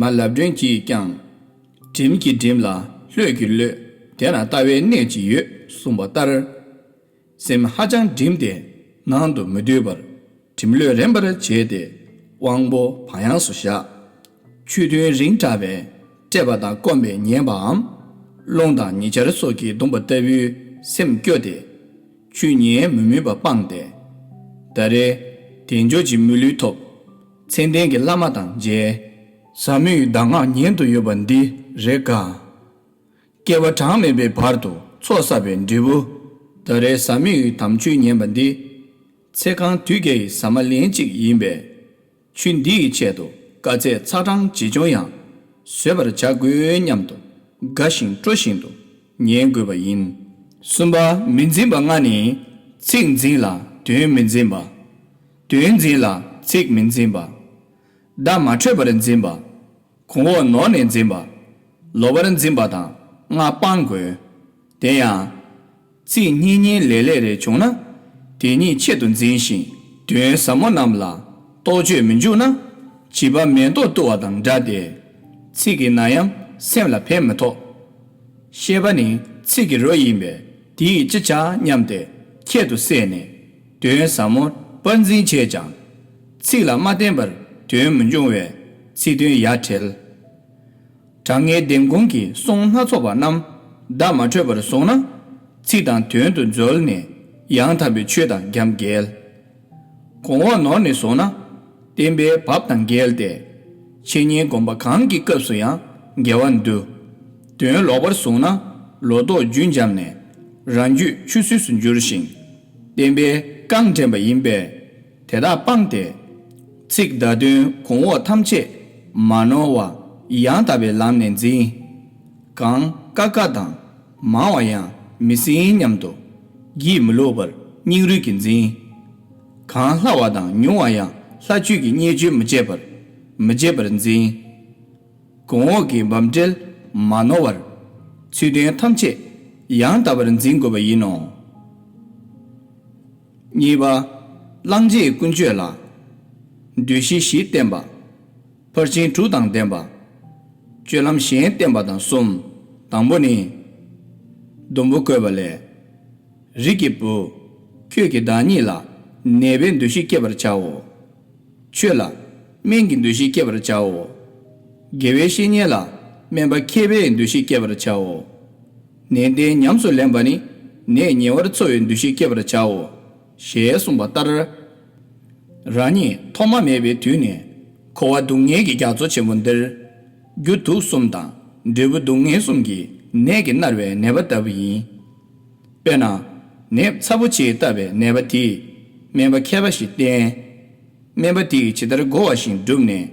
མ་ལབ་སྒྲོན་གྱིས་ཀྱང་། དྲིམ་གྱིས་དྲིམ་ལ་ལྷོད་ཀྱིས་ལྷོད་དེ་ན་ལྟ་བའི་གནད་ཅིག་ཡོད་གསུངས་པ་ལྟར། སེམས་ཧ་ཅང་དྲིམ་སྟེ་ནང་དུ་མི་སྡུད་པར་དྲིམ་ལྷོད་རན་པར་བྱས་ཏེ་དབང་པོ་བག་ཡངས་སུ་བཞག་ཆོས་མཐུན་རིང་དྲགས་པས་བཀྲེས་པ་དང་སྐོམ་པས་ཉེན་པའམ། རླུང་དང་ཉི་ཆར་སོགས་ཀྱིས་གདུངས་པ་ལྟ་བུའི་སེམས་སྐྱོ་སྟེ། ཆོས་ཉན་མི་མོས་པ་སྤངས་ཏེ། ད་རེས་དལ་འབྱོར་གྱི་མི་ལུས་ཐོབ། མཚན་ལྡན་གྱི་བླ་མ་དང་མཇལ། ཟབ་མོའི་གདམས་ངག་ཉན་དུ་ཡོད་པ་འདི་རེད་དཀའ། སྐྱེ་བ་གྲངས་མེད་པའི་བར་དུ་ཚོགས་བསགས་པའི་འབྲས་བུ། ད་རེས་ཟབ་མོའི་དམ་ཆོས་ཉན་པ་འདི། ཚེ་གང་དུས་བརྒྱའི་ཟ་མ་ལན་གཅིག་ཡིན་པས། ཆོས་འདི་ཡི་ཆེད་དུ་དཀའ་ཚེགས་ཚ་གྲང་ཇི་བྱུང་ཡང་བཟོད་པར་བྱ་དགོས་སྙམ་དུ་དགའ་ཞིང་སྤྲོ་བཞིན་དུ་ཉན་དགོས་པ་ཡིན། གསུམ་པ་མི་འཛིན་པ་ལྔ་ནི། ཚིག་འཛིན་ལ་དོན་མི་འཛིན་པ། དོན་འཛིན་ལ་ཚིག་མི་འཛིན་པ། བརྡ་མ་འཕྲོད་པར་འཛིན་པ། གོང་འོག་ནོར་ནས་འཛིན་པ། ལོག་པར་འཛིན་པ་དང་ལྔ་སྤང་དགོས། དེ་ཡང་། ཚིག་སྙན་སྙན་ལེགས་ལེགས་རེ་བྱུང་ན། དེ་ཉིད་ཆེད་དུ་འཛིན་ཞིང་དོན་ཟབ་མོ་རྣམས་ལ་རྟོག་དཔྱོད་མི་འཇུག་ན། བྱིས་པ་མེ་ཏོག་བཏུ་བ་དང་འདྲ་སྟེ། ཚིག་གིས་ན་ཡང་སེམས་ལ་ཕན་མི་ཐོགས། ཤེས་པ་ནི་ཚིག་གི་རོ་ཡིན་པས་དེ་ཡིས་ཅི་བྱ་སྙམ་སྟེ་ཁྱད་དུ་བསད་ནས་དོན་ཟབ་མོ་པར་འཛིན་བྱས་ཀྱང་། ཚིག་ལ་མ་བརྟེན་པར་དོན་མི་འབྱུང་བས་ཚིག་དོན་ཡ་བྲལ། དྲང་ངེས་ལྡེམ་དགོངས་ཀྱི་གསུང་སྣ་ཚོགས་པ་རྣམས་བརྡ་མ་འཕྲོད་པར་སོང་ན། ཚིག་དང་དོན་དུ་འཛོལ་ནས་ཡང་དག་པའི་ཆོས་དང་རྒྱབ་འགལ། གོང་འོག་ནོར་ནས་སོང་ན། བསྟན་པའི་བབ་དང་འགལ་ཏེ། འཆད་ཉན་སྒོམ་པ་གང་གི་སྐབས་སུ་ཡང་འགལ་བ་འདུ། དོན་ལོག་པར་སོང་ན། ལོག་རྟོག་རྒྱུན་འབྱམས་ནས། རང་རྒྱུད་ཆུད་ཟོས་སུ་འགྱུར་ཞིང་། བསྟན་པས་རྐང་འདྲེན་པ་ཡིན་པས། དེ་དག་སྤངས་ཏེ། ཚིག་བརྡ་དོན་གོང་འོག་ཐམས་ཅད་མ་ནོར་བར་ཡང་དག་པའི་ལམ་ནས་འཛིན། གང་དཀའ་དཀའ་དང་མང་བ་ཡང་མི་ཟིན་སྙམ་དུ་སྒྱིད་མི་ལུག་པར་སྙིང་རུས་ཀྱིས་འཛིན། གང་སླ་བ་དང་ཉུང་བ་ཡང་ལྷ་ཆོས་ཀྱི་བརྙས་བཅོས་མི་བྱེད་པར་མི་བྱེད་པར་འཛིན། གོང་འོག་གི་འབབ་འབྲེལ་མ་ནོར་བར་ཚིག་དོན་ཐམས་ཅད་ཡང་དག་པར་འཛིན་དགོས་པ་ཡིན་ནོ། གཉིས་པ། གླང་རྗེའི་ཀུན་སྤྱོད་ལ། འདུ་ཤེས་བཞི་བསྟེན་པ། ཕར་ཕྱིན་དྲུག་དང་ལྡན་པ། སྤྱོད་ལམ་གཞན་བསྟེན་པ་དང་གསུམ། དང་པོ་ནི། སྡོང་པོ་བཀོད་པ་ལས། རིགས་ཀྱི་བུ། ཁྱོད་ཀྱིས་བདག་ཉིད་ལ་ནད་པའི་འདུ་ཤེས་བསྐྱེད་པར་བྱའོ། ཆོས་ལ་སྨན་གྱི་འདུ་ཤེས་བསྐྱེད་པར་བྱའོ། དགེ་བའི་བཤེས་གཉེན་ལ་ སྨན་པ་མཁས་པའི་འདུ་ཤེས་བསྐྱེད་པར་བྱའོ། ནན་ཏན་ཉམས་སུ་ལེན་པ་ནི་ནད་ཉེ་བར་འཚོ་བའི་འདུ་ཤེས་བསྐྱེད་པར་བྱའོ། ཞེས་གསུངས་པ་ལྟར། རང་ཉིད་ཐོག་མ་མེད་པའི་དུས་ནས་འཁོར་བ་སྡུག་བསྔལ་གྱི་རྒྱ་མཚོ་ཆེན་པོ་འདིར། རྒྱུ་དུག་གསུམ་དང་འབྲས་བུ་སྡུག་བསྔལ་གསུམ་གྱི་ནད་ཀྱིས་མནར་བའི་ནད་པ་ལྟ་བུ་ཡིན། དཔེར་ན། ནད་ཚ་པོ་ཆེ་ལྟ་བུའི་ནད་པ་དེས་སྨན་པ་མཁས་པ་ཞིག་བསྟེན། སྨན་པ་དེས་ཇི་ལྟར་བསྒོ་བ་བཞིན་བསྒྲུབས་ནས་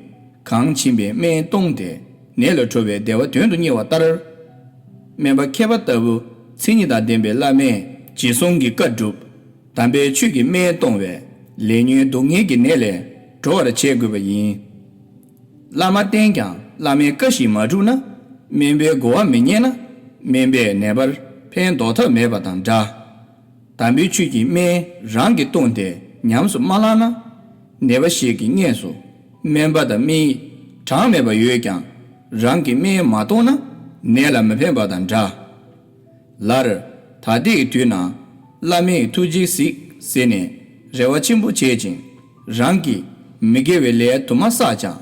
གང་བྱིན་པའི་སྨན་བཏུང་སྟེ་ནད་ལ་གྲོལ་བའི་བདེ་བ་དོན་དུ་གཉེར་བ་ལྟར། སྨན་པ་མཁས་པ་ལྟ་བུ་མཚན་ཉིད་དང་ལྡན་པའི་བླ་མས་རྗེས་བཟུང་གི་བཀའ་བསྒྲུབས། དམ་པའི་ཆོས་ཀྱི་སྨན་བཏུང་བས་ལས་ཉོན་སྡུག་བསྔལ་གྱི་ནད་ལས་གྲོལ་བར་བྱེད་དགོས་པ་ཡིན། བླ་མ་བསྟེན་ཀྱང་བླ་མའི་བཀའ་བཞིན་མ་བསྒྲུབས་ན། སྨན་པའི་བསྒོ་བ་མི་ཉན་ན། སྨན་པས་ནད་པར་ཕན་འདོགས་ཐབས་མེད་པ་དང་འདྲ། དམ་པའི་ཆོས་ཀྱི་སྨན་རང་གིས་བཏུང་སྟེ་ཉམས་སུ་མ་བླངས་ན། ནད་པ་ཞིག་གི་སྔས་སུ་སྨན་པ་དང་སྨན་ཡིག་གྲངས་མེད་པ་ཡོད་ཀྱང་། རང་གིས་སྨན་མ་བཏུང་ན་ནད་ལ་མི་ཕན་པ་དང་འདྲ། ལར། ད་ལྟའི་དུས་ན་བླ་མའི་ཐུགས་རྗེས་གཟིགས་ཟེར་ནས་རེ་བ་ཆེན་པོ་བྱེད་ཅིང་རང་གིས་མི་དགེ་བའི་ལས་དུ་མ་བསགས་ཀྱང་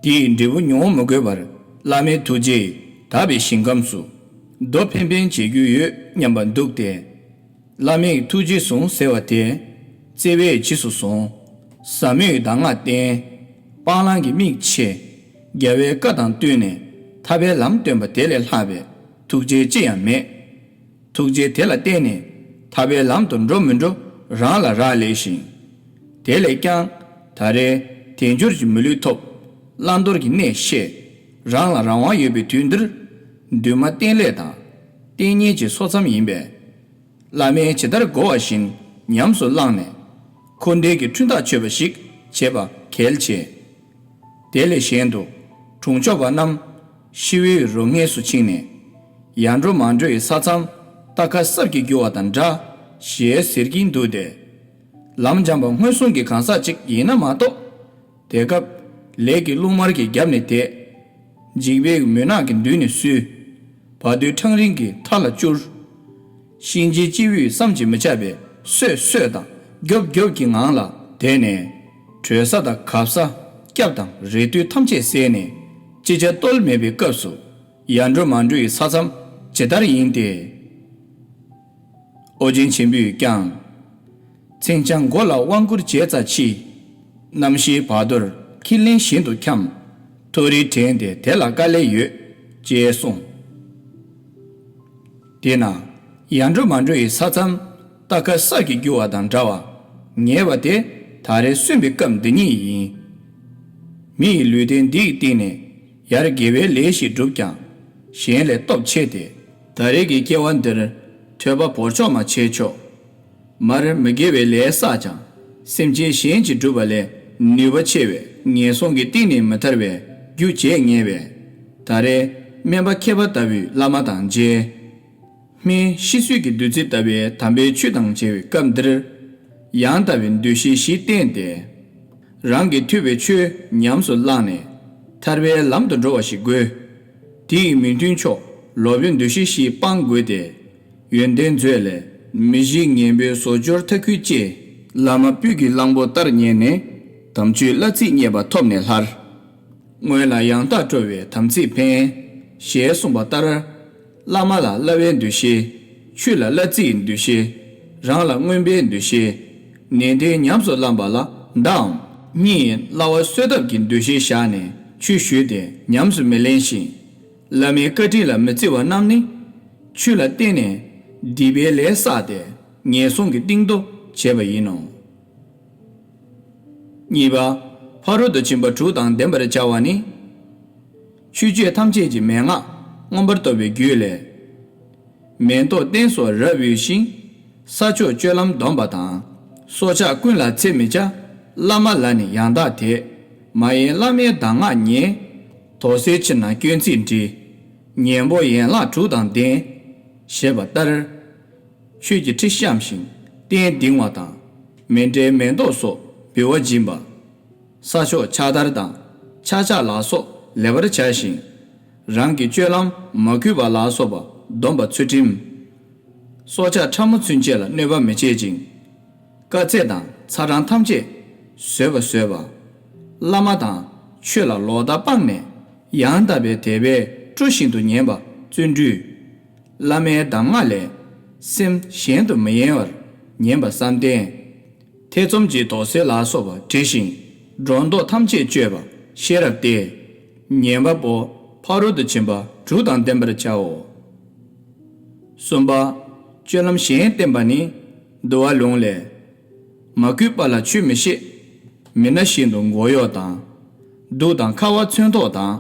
དེའི་འབྲས་བུ་མྱོང་མི་དགོས་པར་བླ་མའི་ཐུགས་རྗེས་དག་པའི་ཞིང་ཁམས་སུ་རྡོ་འཕེན་འཕེན་བྱེད་རྒྱུ་ཡོད་སྙམ་པ་འདུག་སྟེ། བླ་མའི་ཐུགས་རྗེས་བཟུང་ཟེར་བ་དེ། བརྩེ་བས་རྗེས་སུ་བཟུང་། ཟབ་མོའི་གདམས་ངག་བསྟེན། སྤང་བླང་གི་དམིགས་ཆེ། རྒྱལ་བའི་བཀའ་དང་བསྟུན་ནས་ཐར་པའི་ལམ་སྟོན་པ་དེ་ལས་ལྷག་པའི་ཐུགས་རྗེ་ཅི་ཡང་མེད། ཐུགས་རྗེ་དེ་ལ་བརྟེན་ནས་ཐར་པའི་ལམ་དུ་འགྲོ་མི་འགྲོ་རང་ལ་རག་ལས་ཤིང་། དེ་ལས་ཀྱང་ད་རེས་དལ་འབྱོར་གྱི་མི་ལུས་ཐོབ། བླང་དོར་གྱི་གནས་ཤེས། རང་ལ་རང་དབང་ཡོད་པའི་དུས་འདིར། འདུན་མ་བསྟེན་ལས་དང་། བསྟེན་ཉེས་ཀྱི་སོ་མཚམས་ཡིན་པས། བླ་མས་ཇི་ལྟར་བསྒོ་བ་བཞིན་ཉམས་སུ་བླངས་ནས། འཁོར་འདས་ཀྱི་འཁྲུན་ཐག་ཆོད་པ་ཞིག་བྱེད་པ་གལ་ཆེ། དེ་ལས་གཞན་དུ་གྲོང་ཆོག་པ་རྣམས་ཤི་བོའི་རོ་སྔས་སུ་ཕྱིན་ནས། ཡར་འགྲོ་མར་འགྲོའི་ས་མཚམས་རྟ་ཁ་སྲབ་ཀྱིས་བསྒྱུར་བ་དང་འདྲ་ཞེས་ཟེར་གྱིན་འདུག་སྟེ། ལམ་འཇམ་པ་སྔོན་སོང་གི་གང་ཟག་ཅིག་ཡིན་ན་མ་གཏོགས། དེ་སྐབས་ལས་ཀྱི་རླུང་དམར་གྱིས་རྒྱབ་ནས་དེད། འཇིགས་པའི་མུན་ནག་གིས་མདུན་ནས་བསུས། བར་དོའི་འཕྲང་རིང་གི་མཐའ་ལ་བསྐྱུར། གཤིན་རྗེའི་སྤྱི་བོས་བསམ་གྱིས་མི་ཁྱབ་པའི་སོད་སོད་དང་རྒྱོབ་རྒྱོབ་ཀྱི་ངང་ལ་དེད་ནས། དྲོད་ས་དང་གབ་ས། སྐྱབས་དང་རེ་ལྟོས་ཐམས་ཅད་བསལ་ནས་ཅི་བྱ་གཏོལ་མེད་པའི་སྐབས་སུ་ཡར་འགྲོ་མར་འགྲོའི་ས་མཚམས་ཇི་ལྟར་ཡིན་ཏེ། ཨོ་རྒྱན་ཆེན་པོས་ཀྱང་། མཚན་བྱང་མགོ་ལ་དབང་བསྐུར་བྱས་ཙམ་མཆིས། རྣམ་ཤེས་བར་དོར་ཁས་ལེན་བཞིན་དུ་འཁྱམས། མཐོ་རིས་བྲན་ཏེ་དེ་ལ་དཀའ་ལས་ཡོད། ཅེས་གསུངས། དེས་ན་ཡར་འགྲོ་མར་འགྲོའི་ས་མཚམས་རྟ་ཁ་སྲབ་ཀྱིས་བསྒྱུར་བ་དང་འདྲ་བ་ཉེ་བ་དེ་ད་རེས་སོན་པའི་སྐབས་འདི་ཉིད་ཡིན། མི་ཡི་ལུས་རྟེན་འདི་ཡི་སྟེང་ནས་ཡར་དགེ་བའི་ལས་ཤིག་བསྒྲུབས་ཀྱང་གཞན་ལས་སྟོབས་ཆེ་སྟེ། ད་རེས་ཀྱི་སྐྱེ་བ་འདིར་ཐོས་པ་བོར་ཆོག་མ་བྱས་ཆོག། མར་མི་དགེ་བའི་ལས་བསགས་ཀྱང་སེམས་ཅན་གཞན་གྱིས་བསྒྲུབས་པ་ལས་ནུས་པ་ཆེ་བས་ངན་སོང་གི་གཏིང་ནས་མི་ཐར་བའི་རྒྱུ་བྱེད་ངེས་པས། ད་རེས་སྨན་པ་མཁས་པ་ལྟ་བུའི་བླ་མ་དང་མཇལ། སྨན་ཤི་གསོན་གྱི་བདུད་རྩི་ལྟ་བུའི་དམ་པའི་ཆོས་དང་མཇལ་བའི་སྐབས་འདིར། ཡང་དག་པའི་འདུ་ཤེས་བཞི་བསྟེན་ཏེ། རང་གིས་ཐོས་པའི་ཆོས་ཉམས་སུ་བླངས་ནས་ཐར་པའི་ལམ་དུ་འགྲོ་བ་ཞིག་དགོས། དེ་ཡི་མི་མཐུན་ཕྱོགས་ལོག་པའི་འདུ་ཤེས་བཞི་སྤང་དགོས་ཏེ། ཡོན་ཏན་མཛོད་ལས་མི་བཞི་ངན་པའི་ཟོ་སྦྱོར་མཐའ་ཁུལ་བཅས། བླ་མ་སྤོས་ཀྱི་གླང་པོ་ལྟར་ཉལ་ནས་དམ་ཆོས་བླ་ཚིག་རྙེད་པ་ཐོབ་ནས་སླར། སྔོན་ལ་ཡང་དག་སྤྲོ་བའི་དམ་ཚིག་འཕེན། ཞེས་གསུངས་པ་ལྟར། བླ་མ་ལ་བླ་བའི་འདུ་ཤེས། ཆོས་ལ་བླ་རྩིའི་འདུ་ཤེས། རང་ལ་མངོན་པའི་འདུ་ཤེས། ནན་ཏན་ཉམས་སུ་བླངས་པ་ལ་མདའམ། སྙིང་ཡིན་བླ་བ་གསོལ་ཐབས་ཀྱི་འདུ་ཤེས་བཞག་ནས་ཆོས་ཞུས་ཏེ་ཉམས་སུ་མི་ལེན་ཞིང་། བླ་མའི་བཀའ་དྲིན་ལ་མི་བརྩི་བ་རྣམས་ནི། ཆོས་ལ་བརྟེན་ནས་སྡིག་པའི་ལས་བསགས་ཏེ་ངན་སོང་གི་གཏིང་རྡོ་བྱས་པ་ཡིན་ནོ། གཉིས་པ། ཕ་རོལ་ཏུ་ཕྱིན་པ་དྲུག་དང་ལྡན་པར་བྱ་བ་ནི། ཆོས་སྤྱོད་ཐམས་ཅད་ཀྱི་མན་ངག་མངོན་པར་རྟོགས་པའི་རྒྱུད་ལས། མེ་ཏོག་སྟན་སོགས་རབ་དབུལ་ཞིང་། ས་ཕྱོགས་སྤྱོད་ལམ་འདོམས་པ་དང་། སྲོག་ཆགས་ཀུན་ལ་འཚེ་མི་བྱ། བླ་མ་ལ་ནི་ཡང་དག་དད། མ་ཡེངས་བླ་མའི་གདམས་ངག་ཉན། དོགས་སེལ་ཕྱིར་ན་སྐྱོན་ཚིག་འདྲི། གཉེན་པོ་ཡན་ལག་དྲུག་དང་ལྡན། ཞེས་པ་ལྟར། ཆོས་ཀྱི་ཁྲི་བཤམས་ཤིང་སྟན་བཏིང་བ་དང་། མཎྜལ་མེ་ཏོག་སོགས་འབུལ་བ་སྦྱིན་པ། ས་ཕྱོགས་ཕྱག་དར་དང་ཆག་ཆག་ལ་སོགས་ལེགས་པར་བྱ་ཞིང་། རང་གི་སྤྱོད་ལམ་མ་གུས་པ་ལ་སོགས་པ་སྡོམ་པ་ཚུལ་ཁྲིམས། སྲོག་ཆགས་ཕྲ་མོ་ཚུན་ཆད་ལ་གནོད་པ་མི་བྱེད་ཅིང་། དཀའ་ཚེགས་དང་ཚ་གྲང་ཐམས་ཅད་བཟོད་པ་བཟོད་པ། བླ་མ་དང་ཆོས་ལ་ལོག་ལྟ་སྤངས་ནས་ཡང་དག་པའི་དད་པས་ སྤྲོ་བཞིན་དུ་ཉན་པ་བརྩོན་འགྲུས། བླ་མའི་གདམས་ངག་ལས། སེམས་གཞན་དུ་མི་གཡེང་བར་ཉན་པ་བསམ་གཏན། ཐེ་ཚོམ་གྱི་དོགས་སེལ་ལ་སོགས་པ་བྲི་ཞིང་སྒྲོ་འདོགས་ཐམས་ཅད་གཅོད་པ་ཤེས་རབ་སྟེ། ཉན་པ་པོ་ཕ་རོལ་ཏུ་ཕྱིན་པ་དྲུག་དང་ལྡན་པར་བྱའོ། གསུམ་པ། སྤྱོད་ལམ་གཞན་བསྟན་པ་ནི། འདུལ་བ་ལུང་ལས། མ་གུས་པ་ལ་ཆོས་མི་བཤད། མི་ན་བཞིན་དུ་མགོ་གཡོགས་དང་། གདུགས་དང་ཁ་བ་མཚོན་ཐོགས་དང་།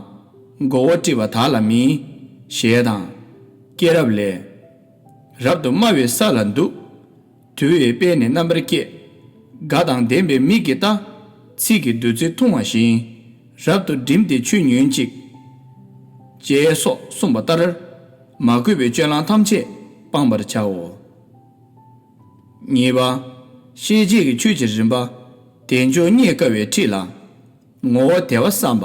མགོ་བོ་དཀྲིས་པ་དག་ལ་མིན། ཞེས་དང་། སྐྱེས་རབས་ལས། རབ་ཏུ་དམའ་བའི་ས་ལ་འདུག་དུལ་བའི་དཔལ་ནི་རྣམ་པར་བསྐྱེད། དགའ་དང་ལྡན་པའི་མིག་གིས་ལྟ། ཚིག་གི་བདུད་རྩི་འཐུང་བ་བཞིན། རབ་ཏུ་བསྒྲིམས་ཏེ་ཆུ་ཉོན་ཅིག་ཅེས་སོགས་གསུངས་པ་ལྟར། མ་གུས་པའི་སྤྱོད་ལམ་ཐམས་ཅད་སྤང་བར་བྱའོ། གཉིས་པ། ཤེས་བྱེད་ཀྱི་ཆོས་ཀྱི་རིམ་པ། དལ་འབྱོར་རྙེད་དཀའ་བའི་ཁྲིད་ལ། ངོ་བོ་དལ་བ་བསམ་པ།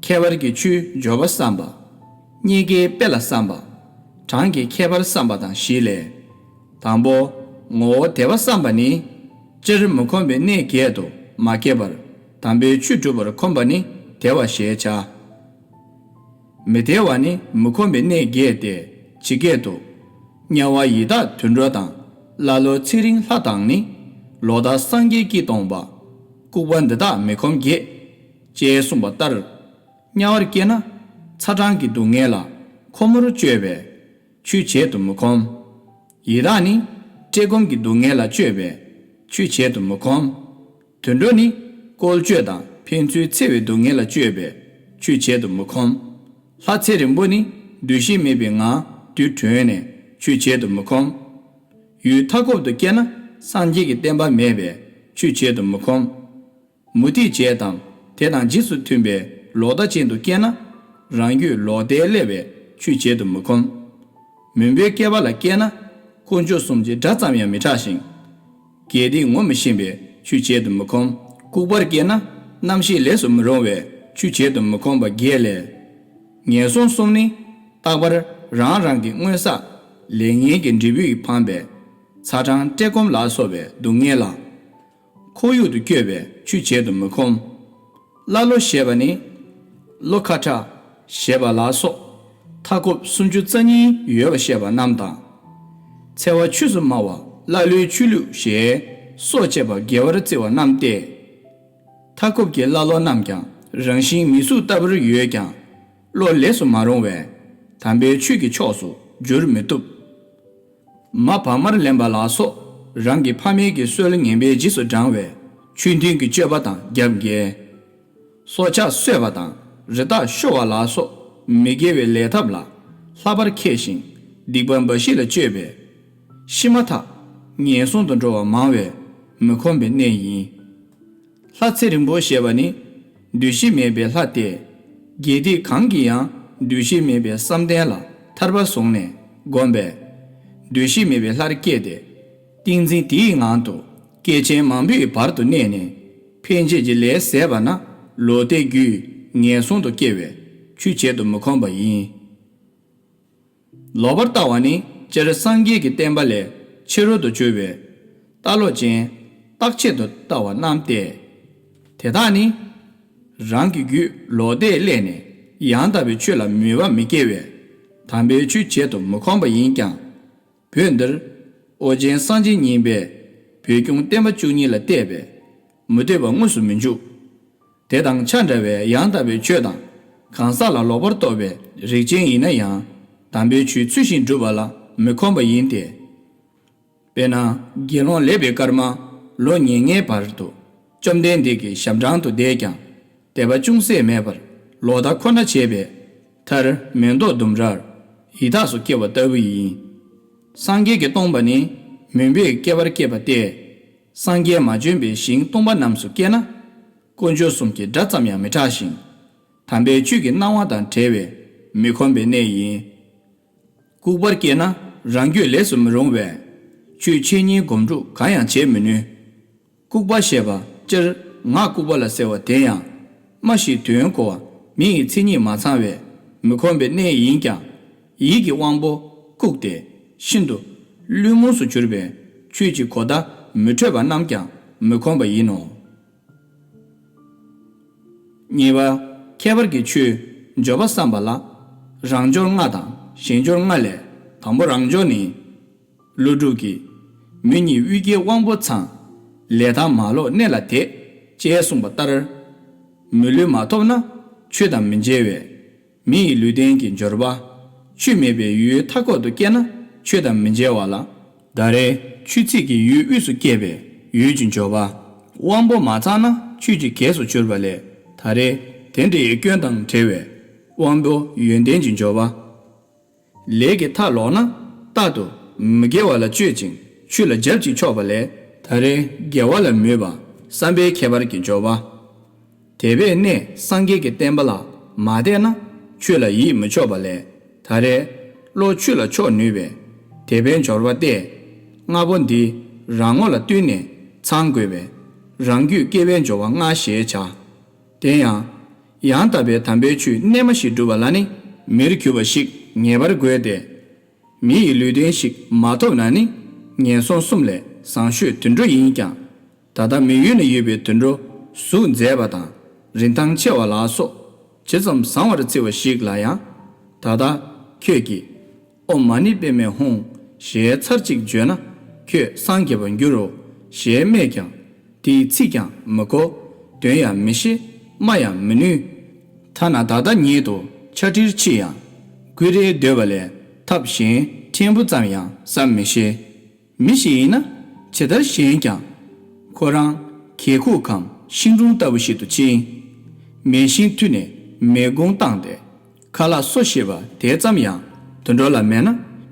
ཁྱད་པར་གྱི་ཆོས་འབྱོར་པ་བསམ་པ། རྙེད་དཀའི་དཔེ་ལ་བསམ་པ། གྲངས་ཀྱི་ཁྱད་པར་བསམ་པ་དང་བཞི་ལས། དང་པོ། ངོ་བོ་དལ་བ་བསམ་པ་ནི། སྤྱིར་མི་ཁོམ་པའི་གནས་བརྒྱད་དུ་མ་སྐྱེས་པར་དམ་པའི་ཆོས་སྒྲུབ་པར་ཁོམ་པ་ནི་དལ་བ་ཞེས་བྱ། མི་དལ་བ་ནི་མི་ཁོམ་པའི་གནས་བརྒྱད་དེ་ཇི་སྐད་དུ། དམྱལ་བ་ཡི་དྭགས་དུད་འགྲོ་དང་། ཀླ་ཀློ་ཚེ་རིང་ལྷ་དང་ནི། ལོག་ལྟ་སངས་རྒྱས་ཀྱིས་སྟོང་པ། ལྐུགས་པ་འདི་དག་མི་ཁོམ་བརྒྱད། ཅེས་གསུངས་པ་ལྟར། དམྱལ་བར་སྐྱེས་ན་ཚ་གྲང་གི་སྡུག་བསྔལ་ལ་ཁོ་མོར་སྤྱོད་པས་ཆོས་བྱེད་དུ་མི་ཁོམ། ཡི་དྭགས་ནི་བཀྲེས་སྐོམ་གྱི་སྡུག་བསྔལ་ལ་སྤྱོད་པས་ཆོས་བྱེད་དུ་མི་ཁོམ། དུད་འགྲོ་ནི་བཀོལ་སྤྱོད་དང་ཕན་ཚུན་འཚེ་བའི་སྡུག་བསྔལ་ལ་སྤྱོད་པས་ཆོས་བྱེད་དུ་མི་ཁོམ། ལྷ་ཚེ་རིང་པོ་ནི་འདུ་ཤེས་མེད་པའི་ངང་དུ་གྲོལ་ནས་ཆོས་བྱེད་དུ་མི་ཁོམ། ཡུལ་མཐའ་འཁོབ་ཏུ་སྐྱེས་ན་སངས་རྒྱས་ཀྱི་བསྟན་པ་མེད་པས་ཆོས་བྱེད་དུ་མི་ཁོམ། མུ་སྟེགས་བྱེད་དང་དེ་དང་རྗེས་སུ་མཐུན་པའི་ལོག་ལྟ་ཅན་དུ་སྐྱེས་ན་རང་རྒྱུད་ལོག་ལྟས་བསླད་པས་ཆོས་བྱེད་དུ་མི་ཁོམ། མུན་པའི་བསྐལ་པ་ལ་སྐྱེས་ན་དཀོན་མཆོག་གསུམ་གྱི་སྒྲ་ཙམ་ཡང་མི་གྲགས་ཤིང་། དགེ་སྡིག་ངོ་མི་ཤེས་པས་ཆོས་བྱེད་དུ་མི་ཁོམ། ལྐུགས་པར་སྐྱེས་ན་རྣམ་ཤེས་ལས་སུ་མི་རུང་བས་ཆོས་བྱེད་དུ་མི་ཁོམ་པ་བརྒྱད་ལས། ངན་སོང་གསུམ་ནི་རྟག་པར་རང་རང་གི་སྔོན་བསགས་ལས་ངན་གྱི་འབྲས་བུས་འཕངས་པའི་ཚ་གྲང་བཀྲེས་སྐོམ་ལ་སོགས་པའི་སྡུག་བསྔལ་ལ། ཁོར་ཡུག་ཏུ་བསྐྱོད་པས་ཆོས་བྱེད་དུ་མི་ཁོམ། ཀླ་ཀློ་ཞེས་པ་ནི། ཀླུ་ཁ་ཏྲ་ཞེས་པ་ལ་སོགས་མཐའ་འཁོབ་སུམ་ཅུ་རྩ་གཉིས་ཡོད་པ་བཤད་པ་རྣམས་དང་། འཚེ་བ་ཆོས་སུ་སྨྲ་བ་ཀླ་ཀློའི་ཆོས་ལུགས་ཞེས་སྲོག་བཅད་པ་དགེ་བར་བརྩི་བ་རྣམས་ཏེ། མཐའ་འཁོབ་ཀྱི་ཀླ་ཀློ་རྣམས་ཀྱང་རང་བཞིན་མི་གཟུགས་ལྟ་བུར་ཡོད་ཀྱང་བློ་ལས་སུ་མ་རུང་བས་དམ་པའི་ཆོས་ཀྱི་ཕྱོགས་སུ་བསྒྱུར་མི་བཏུབ། མ་བག་མར་ལེན་པ་ལ་སོགས་རང་གི་ཕ་མེས་ཀྱི་སྲོལ་ངན་པའི་རྗེས་སུ་འབྲང་བའི་ཆོས་མཐུན་གྱི་སྤྱོད་པ་དང་རྒྱབ་འགལ། སྲོག་ཆགས་གསོད་པ་དང་རི་དྭགས་བཤོ་བ་ལ་སོགས་མི་དགེ་བའི་ལས་ཐབས་ལ་ལྷག་པར་མཁས་ཤིང་སྡིག་པ་འབའ་ཞིག་ལ་སྤྱོད་པས་ཤི་མ་ཐག་ངན་སོང་དུ་འགྲོ་བ་མང་བས་མི་ཁོམ་པའི་གནས་ཡིན། ལྷ་ཚེ་རིང་པོ་ཞེས་པ་ནི་འདུ་ཤེས་མེད་པའི་ལྷ་སྟེ། དགེ་སྡིག་གང་གིས་ཡང་འདུ་ཤེས་མེད་པའི་བསམ་གཏན་ལ་ཐར་པ་བཟུང་ནས་བསྒོམས་པས། འདུ་ཤེས་མེད་པའི་ལྷར་སྐྱེས་ཏེ། ཏིང་འཛིན་དེའི་ངང་དུ་སྐྱེས་ཆེན་མང་པོའི་བར་དུ་གནས་ནས་འཕེན་བྱེད་ཀྱི་ལས་ཟད་པ་ན་ལོག་ལྟའི་རྒྱུས་ངན་སོང་དུ་སྐྱེ་བས་ཆོས་བྱེད་དུ་མི་ཁོམ་པ་ཡིན། ལོག་པར་ལྟ་བ་ནི་སྤྱིར་སངས་རྒྱས་ཀྱི་བསྟན་པ་ལས་ཕྱི་རོལ་དུ་གྱུར་པའི་ལྟ་ལོག་ཅན་རྟག་ཆད་དུ་ལྟ་བ་རྣམས་ཏེ། དེ་དག་ནི་རང་གི་རྒྱུད་ལོག་ལྟས་བསླད་ནས་ཡང་དག་པའི་ཆོས་ལ་མོས་པ་མི་སྐྱེ་བས་དམ་པའི་ཆོས་བྱེད་དུ་མི་ཁོམ་པ་ཡིན་ཀྱང་། བོད་འདིར་ཨོ་རྒྱན་སངས་རྒྱས་གཉིས་པས་བོད་སྐྱོང་བསྟན་པ་བཅུ་གཉིས་ལ་གཏད་པས་མུ་སྟེགས་པ་དངོས་སུ་མི་འཇུག་དེ་དང་ཆ་འདྲ་བའི་ཡང་དག་པའི་ཆོས་དང་གང་ཟག་ལ་ལོག་པར་རྟོག་པའི་རིགས་ཅན་ཡིན་ན་ཡང་དམ་པའི་ཆོས་ཚུལ་བཞིན་སྒྲུབ་པ་ལ་མི་ཁོམ་པ་ཡིན་ཏེ། དཔེར་ན་དགེ་སློང་ལེགས་པའི་སྐར་མ་ལོ་ཉེར་ལྔའི་བར་དུ་བཅོམ་ལྡན་འདས་ཀྱི་ཞབས་འབྲང་དུ་བསྡད་ཀྱང་དད་པ་ཅུང་ཟད་མེད་པར་ལོག་ལྟ་ཁོ་ན་བྱས་པས་མཐར་མེ་ཏོག་ལྡུམ་རར་ཡི་དྭགས་སུ་སྐྱེ་བ་ལྟ་བུ་ཡིན། སངས་རྒྱས་ཀྱིས་སྟོང་པ་ནི་མུན་པའི་བསྐལ་པར་སྐྱེས་པ་སྟེ། སངས་རྒྱས་མ་བྱོན་པའི་ཞིང་སྟོང་པ་རྣམས་སུ་སྐྱེས་ན། དཀོན་མཆོག་གསུམ་གྱི་སྒྲ་ཙམ་ཡང་མི་གྲགས་ཤིང་། དམ་པའི་ཆོས་ཀྱི་སྣང་བ་དང་བྲལ་བས་མི་ཁོམ་པའི་གནས་ཡིན། ལྐུགས་པར་སྐྱེས་ན་རང་རྒྱུད་ལས་སུ་མི་རུང་བས། ཆོས་འཆད་ཉན་སྒོམ་སྒྲུབ་གང་ཡང་བྱེད་མི་ནུས། ལྐུགས་པ་ཞེས་པ་སྤྱིར་ངག་ལྐུགས་པ་ལ་ཟེར་བ་དེ་ཡང་། སྨྲ་ཞིང་དོན་གོ་བ་མི་ཡི་མཚན་ཉིད་མ་ཚང་བས་མི་ཁོམ་པའི་གནས་ཡིན་ཀྱང་། ཡིད་ཀྱི་དབང་པོ་བཀུག་སྟེ་ཤིན་ཏུ་བླུན་རྨོངས་སུ་གྱུར་པའི་ཆོས་ཀྱི་གོ་བརྡ་མི་འཕྲོད་པ་རྣམས་ཀྱང་མི་ཁོམ་པ་ཡིན་ནོ། གཉིས་པ། ཁྱད་པར་གྱི་ཆོས་འབྱོར་པ་བསམ་པ་ལ། རང་འབྱོར་ལྔ་དང་གཞན་འབྱོར་ལྔ་ལས་དང་པོ་རང་འབྱོར་ནི། ཀླུ་སྒྲུབ་ཀྱིས། མི་ཉིད་དབུས་སྐྱེས་དབང་པོ་ཚང་། ལས་དང་མ་ལོག་གནས་ལ་དད། ཅེས་གསུངས་པ་ལྟར། མི་ལུས་མ་ཐོབ་ན་ཆོས་དང་མི་མཇལ་བས། མི་ཡི་ལུས་རྟེན་གྱི་འབྱོར་པ། ཆོས་མེད་པའི་ཡུལ་མཐའ་འཁོབ་ཏུ་སྐྱེས་ན་ཆོས་དང་མི་མཇལ་བ་ལ། ད་རེས་ཆོས་ཚིག་གི་ཡུལ་དབུས་སུ་སྐྱེས་པའི་ཡུལ་གྱི་འབྱོར་པ། དབང་པོ་མ་ཚང་ན་ཆོས་ཀྱི་གེགས་སུ་གྱུར་པ་ལས། ད་རེས་དེ་འདྲའི་སྐྱོན་དང་བྲལ་བའི་དབང་པོ་ཡོན་ཏན་གྱི་འབྱོར་པ། ལས་ཀྱི་མཐའ་ལོག་ན་རྟག་ཏུ་མི་དགེ་བ་ལ་སྤྱོད་ཅིང་ཆོས་ལ་རྒྱབ་ཅིང་ཕྱོགས་པ་ལས། ད་རེས་དགེ་བ་ལ་མོས་པ་བསམ་པའི་ཁྱད་པར་གྱི་འབྱོར་པ། དད་པའི་གནས་སངས་རྒྱས་ཀྱི་བསྟན་པ་ལ་མ་དད་ན་ཆོས་ལ་ཡིད་མི་ཆོག་པ་ལས། ད་རེས་བློ་ཆོས་ལ་ཕྱོགས་ནུས་པའི་དད་པའི་འབྱོར་པ་སྟེ། ལྔ་པོ་འདི་རང་ངོ་ལ་བསྟུན་ནས་ཚང་དགོས་པས། རང་རྒྱུད་སྐྱེ་བའི་འབྱོར་པ་ལྔ་ཞེས་བྱ། དེ་ཡང་། ཡང་དག་པའི་དམ་པའི་ཆོས་རྣལ་མ་ཞིག་སྒྲུབ་པ་ལ་ནི་མིར་གྱུར་པ་ཞིག་ངེས་པར་དགོས་ཏེ། མི་ཡི་ལུས་རྟེན་ཞིག་མ་ཐོབ་ན་ནི་ངན་སོང་གསུམ་ལས་བཟང་ཤོས་དུད་འགྲོ་ཡིན་ཀྱང་། ད་ལྟ་མི་ཡུལ་ན་ཡོད་པའི་དུད་འགྲོ་གཟུགས་མཛེས་པ་དང་རིན་ཐང་ཆེ་བ་ལ་སོགས་ཇི་ཙམ་བཟང་བར་བརྩི་བ་ཞིག་ལ་ཡང་། ད་ལྟ་ཁྱོད་ཀྱིས། ཨོཾ་མ་ཎི་པདྨེ་ཧཱུྃ་ཞེས་ཚར་གཅིག་བརྗོད་ན་ཁྱོད་སངས་རྒྱས་པར་འགྱུར་རོ་ཞེས་སྨྲས་ཀྱང་། དེའི་ཚིག་ཀྱང་མི་གོ། དོན་ཡང་མི་ཤེས། སྨྲ་ཡང་མི་ནུས། ཐ་ན་ད་ལྟ་ཉིད་དུ་ཕྱག་བྲིར་ཕྱིན་ཡང་། ཀུ་རེ་འདོད་པ་ལས་ཐབས་གཞན་ཕྲན་བུ་ཙམ་ཡང་བསམ་མི་ཤེས། མི་ཞིག་ཡིན་ན་ཇི་ལྟར་ཞེན་ཀྱང་། ཁོ་རང་གད་ཁུག་གམ་ཤིང་སྡོང་ལྟ་བུ་ཞིག་ཏུ་ཕྱིན། མེ་ཤིང་མཐུད་ནས་མེ་སྒོང་བཏང་སྟེ། ཁ་ལག་གསོ་ཤེས་པ་དེ་ཙམ་ཡང་དུད་འགྲོ་ལ་མེད་ན་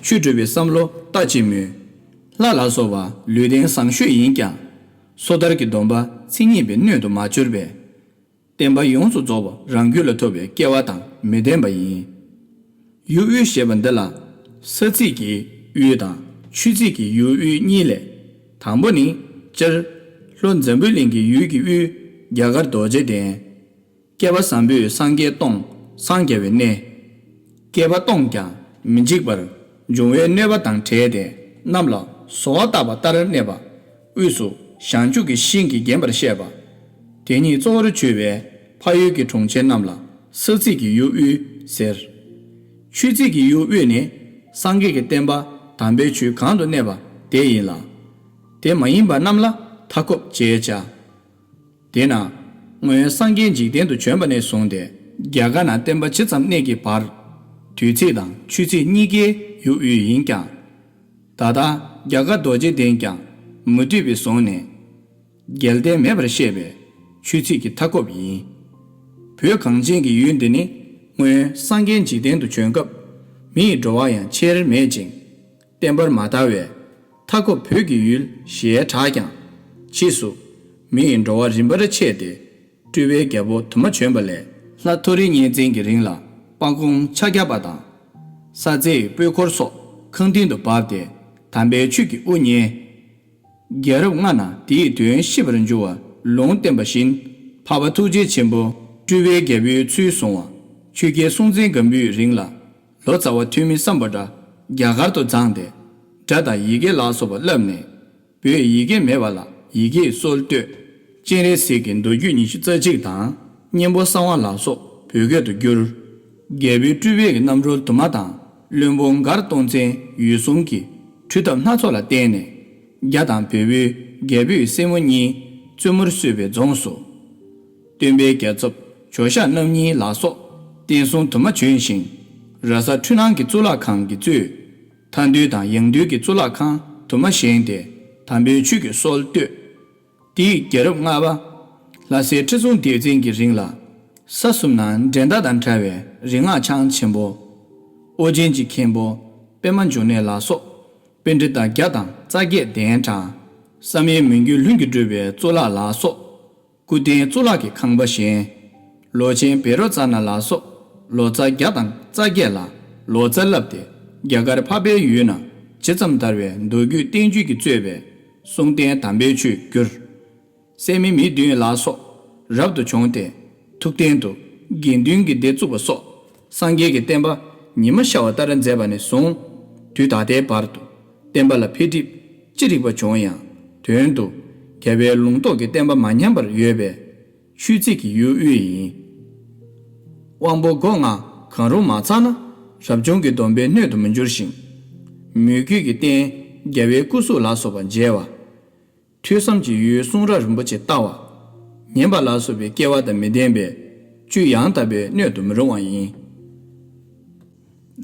ཆོས་སྒྲུབ་པའི་བསམ་བློ་ལྟ་ཅི་སྨོས། ལྷ་ལ་སོགས་པ་ལུས་རྟེན་བཟང་ཤོས་ཡིན་ཀྱང་། སོ་ཐར་གྱི་སྡོམ་པ་མཚན་ཉིད་པའི་སྣོད་དུ་མ་གྱུར་པས། བསྟན་པ་ཡོངས་སུ་རྫོགས་པ་རང་རྒྱུད་ལ་ཐོབ་པའི་སྐལ་བ་དང་མི་ལྡན་པ་ཡིན། ཡུལ་དབུས་ཞེས་པ་འདི་ལ་ས་ཚིགས་ཀྱི་དབུས་དང་ཆོས་ཚིགས་ཀྱི་ཡུལ་དབུས་གཉིས་ལས། དང་པོ་ནི་སྤྱིར་ལྷོ་འཛམ་བུ་གླིང་གི་ཡུལ་གྱི་དབུས་རྒྱ་གར་རྡོ་རྗེ་གདན། བསྐལ་པ་བཟང་པོས་སངས་རྒྱས་སྟོང་སངས་རྒྱ་བའི་གནས། བསྐལ་པ་སྟོང་ཀྱང་མི་འཇིག་པར་འབྱུང་བའི་གནོད་པ་དང་བྲལ་ཏེ་གནམ་ལ་བཟོ་བ་བཏབ་པ་ལྟར་གནས་པ། དབུས་སུ་བྱང་ཆུབ་ཀྱི་ཤིང་གིས་བརྒྱན་པར་བཤད་པ། དེ་ཉིད་གཙོ་བོར་གྱུར་པའི་ཕ་ཡུལ་གྱི་གྲོང་ཁྱེར་རྣམས་ལ་ས་ཚིགས་ཀྱི་ཡུལ་དབུས་ཟེར། ཆོས་ཚིགས་ཀྱི་ཡུལ་དབུས་ནི་སངས་རྒྱས་ཀྱི་བསྟན་པ་དམ་པའི་ཆོས་གང་དུ་གནས་པ་དེ་ཡིན་ལ། དེ་མ་ཡིན་པ་རྣམས་ལ་མཐའ་འཁོབ་ཅེས་བྱ། དེས་ན་སྔོན་སངས་རྒྱས་འཇིག་རྟེན་དུ་བྱོན་པ་ནས་བཟུང་སྟེ་རྒྱ་གར་ན་བསྟན་པ་ཇི་ཙམ་གནས་ཀྱི་བར། དུས་ཚིགས་དང་ཆོས་ཚིགས་གཉིས་ཀའི་ཡུལ་དབུས་ཡིན་ཀྱང་། ད་ལྟ་རྒྱ་གར་རྡོ་རྗེ་གདན་ཀྱང་མུ་སྟེགས་པའི་ཟུང་ནས་རྒྱལ་བསྟན་མེད་པར་བཤད་པའི་ཆོས་ཚིགས་ཀྱི་མཐའ་འཁོབ་ཡིན། བོད་གངས་ཅན་གྱི་ཡུལ་འདི་ནི་སྔོན་སངས་རྒྱས་འཇིག་རྟེན་དུ་བྱོན་སྐབས་མི་ཡི་འགྲོ་བ་ཡང་ཆེར་མེད་ཅིང་། བསྟན་པར་མ་དར་བས་མཐའ་འཁོབ་བོད་ཀྱི་ཡུལ་ཞེས་གྲགས་ཀྱང་། ཕྱིས་སུ་མི་ཡི་འགྲོ་བ་རིམ་པར་ཆད་དེ་སྤྲུལ་པའི་རྒྱལ་པོ་དུ་མ་བྱོན་པ་ལས་ལྷ་མཐོ་རིས་གཉན་བཙན་གྱི་རིང་ལ་དཔལ་སྤུངས་ཕྱག་བརྒྱ་པ་དང་། ས་རྫས་སྤོས་འཁོར་སོགས་ཁང་སྟེང་དུ་བབས་ཏེ་དམ་པའི་ཆོས་ཀྱི་དབུ་བརྙེས། རྒྱལ་རབས་ལྔ་ན་དེའི་དོན་ཤེས་པར་འགྱུར་བ་ལུང་བསྟན་པ་བཞིན་འཕགས་པ་ཐུགས་རྗེ་ཆེན་པོ་སྤྲུལ་པའི་རྒྱལ་པོའི་ཚུལ་བཟུང་བ་ཆོས་རྒྱལ་སྲོང་བཙན་སྒམ་པོའི་རིང་ལ། ལོ་ཙཱ་བ་ཐོན་མི་སམ་བྷོ་ཊ་རྒྱ་གར་དུ་བརྫངས་ཏེ། སྒྲ་དང་ཡི་གེ་ལ་སོགས་པ་བསླབས་ནས། བོད་ཡི་གེ་མེད་པ་ལ་ཡི་གེའི་སྲོལ་བཏོད། སྤྱན་རས་གཟིགས་ཀྱི་མདོ་རྒྱུད་ཉི་ཤུ་རྩ་གཅིག་དང་། གཉན་པོ་གསང་བ་ལ་སོགས་བོད་སྐད་དུ་བསྒྱུར། རྒྱལ་པོའི་སྤྲུལ་པའི་རྣམ་རོལ་དུ་མ་དང་། བློན་པོ་མགར་སྟོང་བཙན་འོད་སྲུང་གིས་འཕྲུལ་ཐབས་སྣ་ཚོགས་ལ་བརྟེན་ནས། རྒྱ་དང་བལ་པོའི་རྒྱལ་པོའི་སྲས་མོ་གཉིས་བཙུན་མོར་གསོས་པའི་རྫོངས་སུ། སྟོན་པའི་རྒྱལ་ཚབ་ཇོ་ཤཱཀ་རྣམ་གཉིས་ལ་སོགས་བསྟན་སྲུང་དུ་མ་བྱོན་ཞིང་། ར་ས་འཕྲུལ་སྣང་གི་གཙུག་ལག་ཁང་གིས་གཙོས། མཐའ་འདུལ་དང་ཡང་འདུལ་གྱི་གཙུག་ལག་ཁང་དུ་མ་བཞེངས་ཏེ་དམ་པའི་ཆོས་ཀྱི་སྲོལ་བཏོད། དེའི་རྒྱལ་རབས་ལྔ་པ། ལྷ་སྲས་ཁྲི་སྲོང་ལྡེ་བཙན་གྱི་རིང་ལ། ས་གསུམ་ན་འགྲན་ཟླ་དང་བྲལ་བའི་རིག་སྔགས་འཆང་ཆེན་པོ། ཨོ་རྒྱན་གྱི་མཁན་པོ་པདྨ་འབྱུང་གནས་ལ་སོགས་པཎྜི་ཏ་བརྒྱ་དང་རྩ་བརྒྱད་གདན་དྲངས། བསམ་ཡས་མི་འགྱུར་ལྷུན་གྱིས་གྲུབ་པའི་གཙུག་ལག་ལ་སོགས། སྐུ་རྟེན་གཙུག་ལག་གི་ཁང་པ་བཞེངས། ལོ་ཆེན་བཻ་རོ་ཙ་ན་ལ་སོགས་ལོ་ཙཱ་བརྒྱ་དང་རྩ་བརྒྱད་ལ་ལོ་ཙཱ་བསླབས་ཏེ། རྒྱ་གར་འཕགས་པའི་ཡུལ་ན་ཇི་ཙམ་དར་བའི་མདོ་རྒྱུད་བསྟན་བཅོས་ཀྱིས་གཙོས་པའི་གསུང་རྟེན་དམ་པའི་ཆོས་བསྒྱུར། སད་མི་མི་བདུན་ལ་སོགས་རབ་ཏུ་བྱུང་སྟེ། ཐུགས་རྟེན་དུ་དགེ་འདུན་གྱི་སྡེ་བཙུགས་པ་སོགས། སངས་རྒྱས་ཀྱི་བསྟན་པ་ཉི་མ་ཤར་བ་ལྟར་མཛད་པ་ནས་བཟུང་། དུས་ད་ལྟའི་བར་དུ་བསྟན་པ་ལ་འཕེལ་འགྲིབ་ཅི་རིགས་པ་བྱུང་ཡང་། དོན་དུ་རྒྱལ་བའི་ལུང་རྟོགས་ཀྱི་བསྟན་པ་མ་ཉམས་པར་ཡོད་པས་ཆོས་ཚིགས་ཀྱི་ཡུལ་དབུས་ཡིན། དབང་པོ་སྒོ་ལྔ་གང་རུང་མ་ཚང་ན། རབ་བྱུང་གི་སྡོམ་པའི་སྣོད་དུ་མི་འགྱུར་ཞིང་། མོས་གུས་ཀྱི་རྟེན་རྒྱལ་བའི་སྐུ་གཟུགས་ལ་སོགས་པ་མཇལ་བ། ཐོས་བསམ་གྱི་ཡུལ་གསུང་རབ་རིན་པོ་ཆེ་ལྟ་བ། ཉན་པ་ལ་སོགས་པའི་སྐལ་བ་དང་མི་ལྡན་པས་བཅུད་ཡང་དག་པའི་སྣོད་དུ་མི་རུང་བ་ཡིན།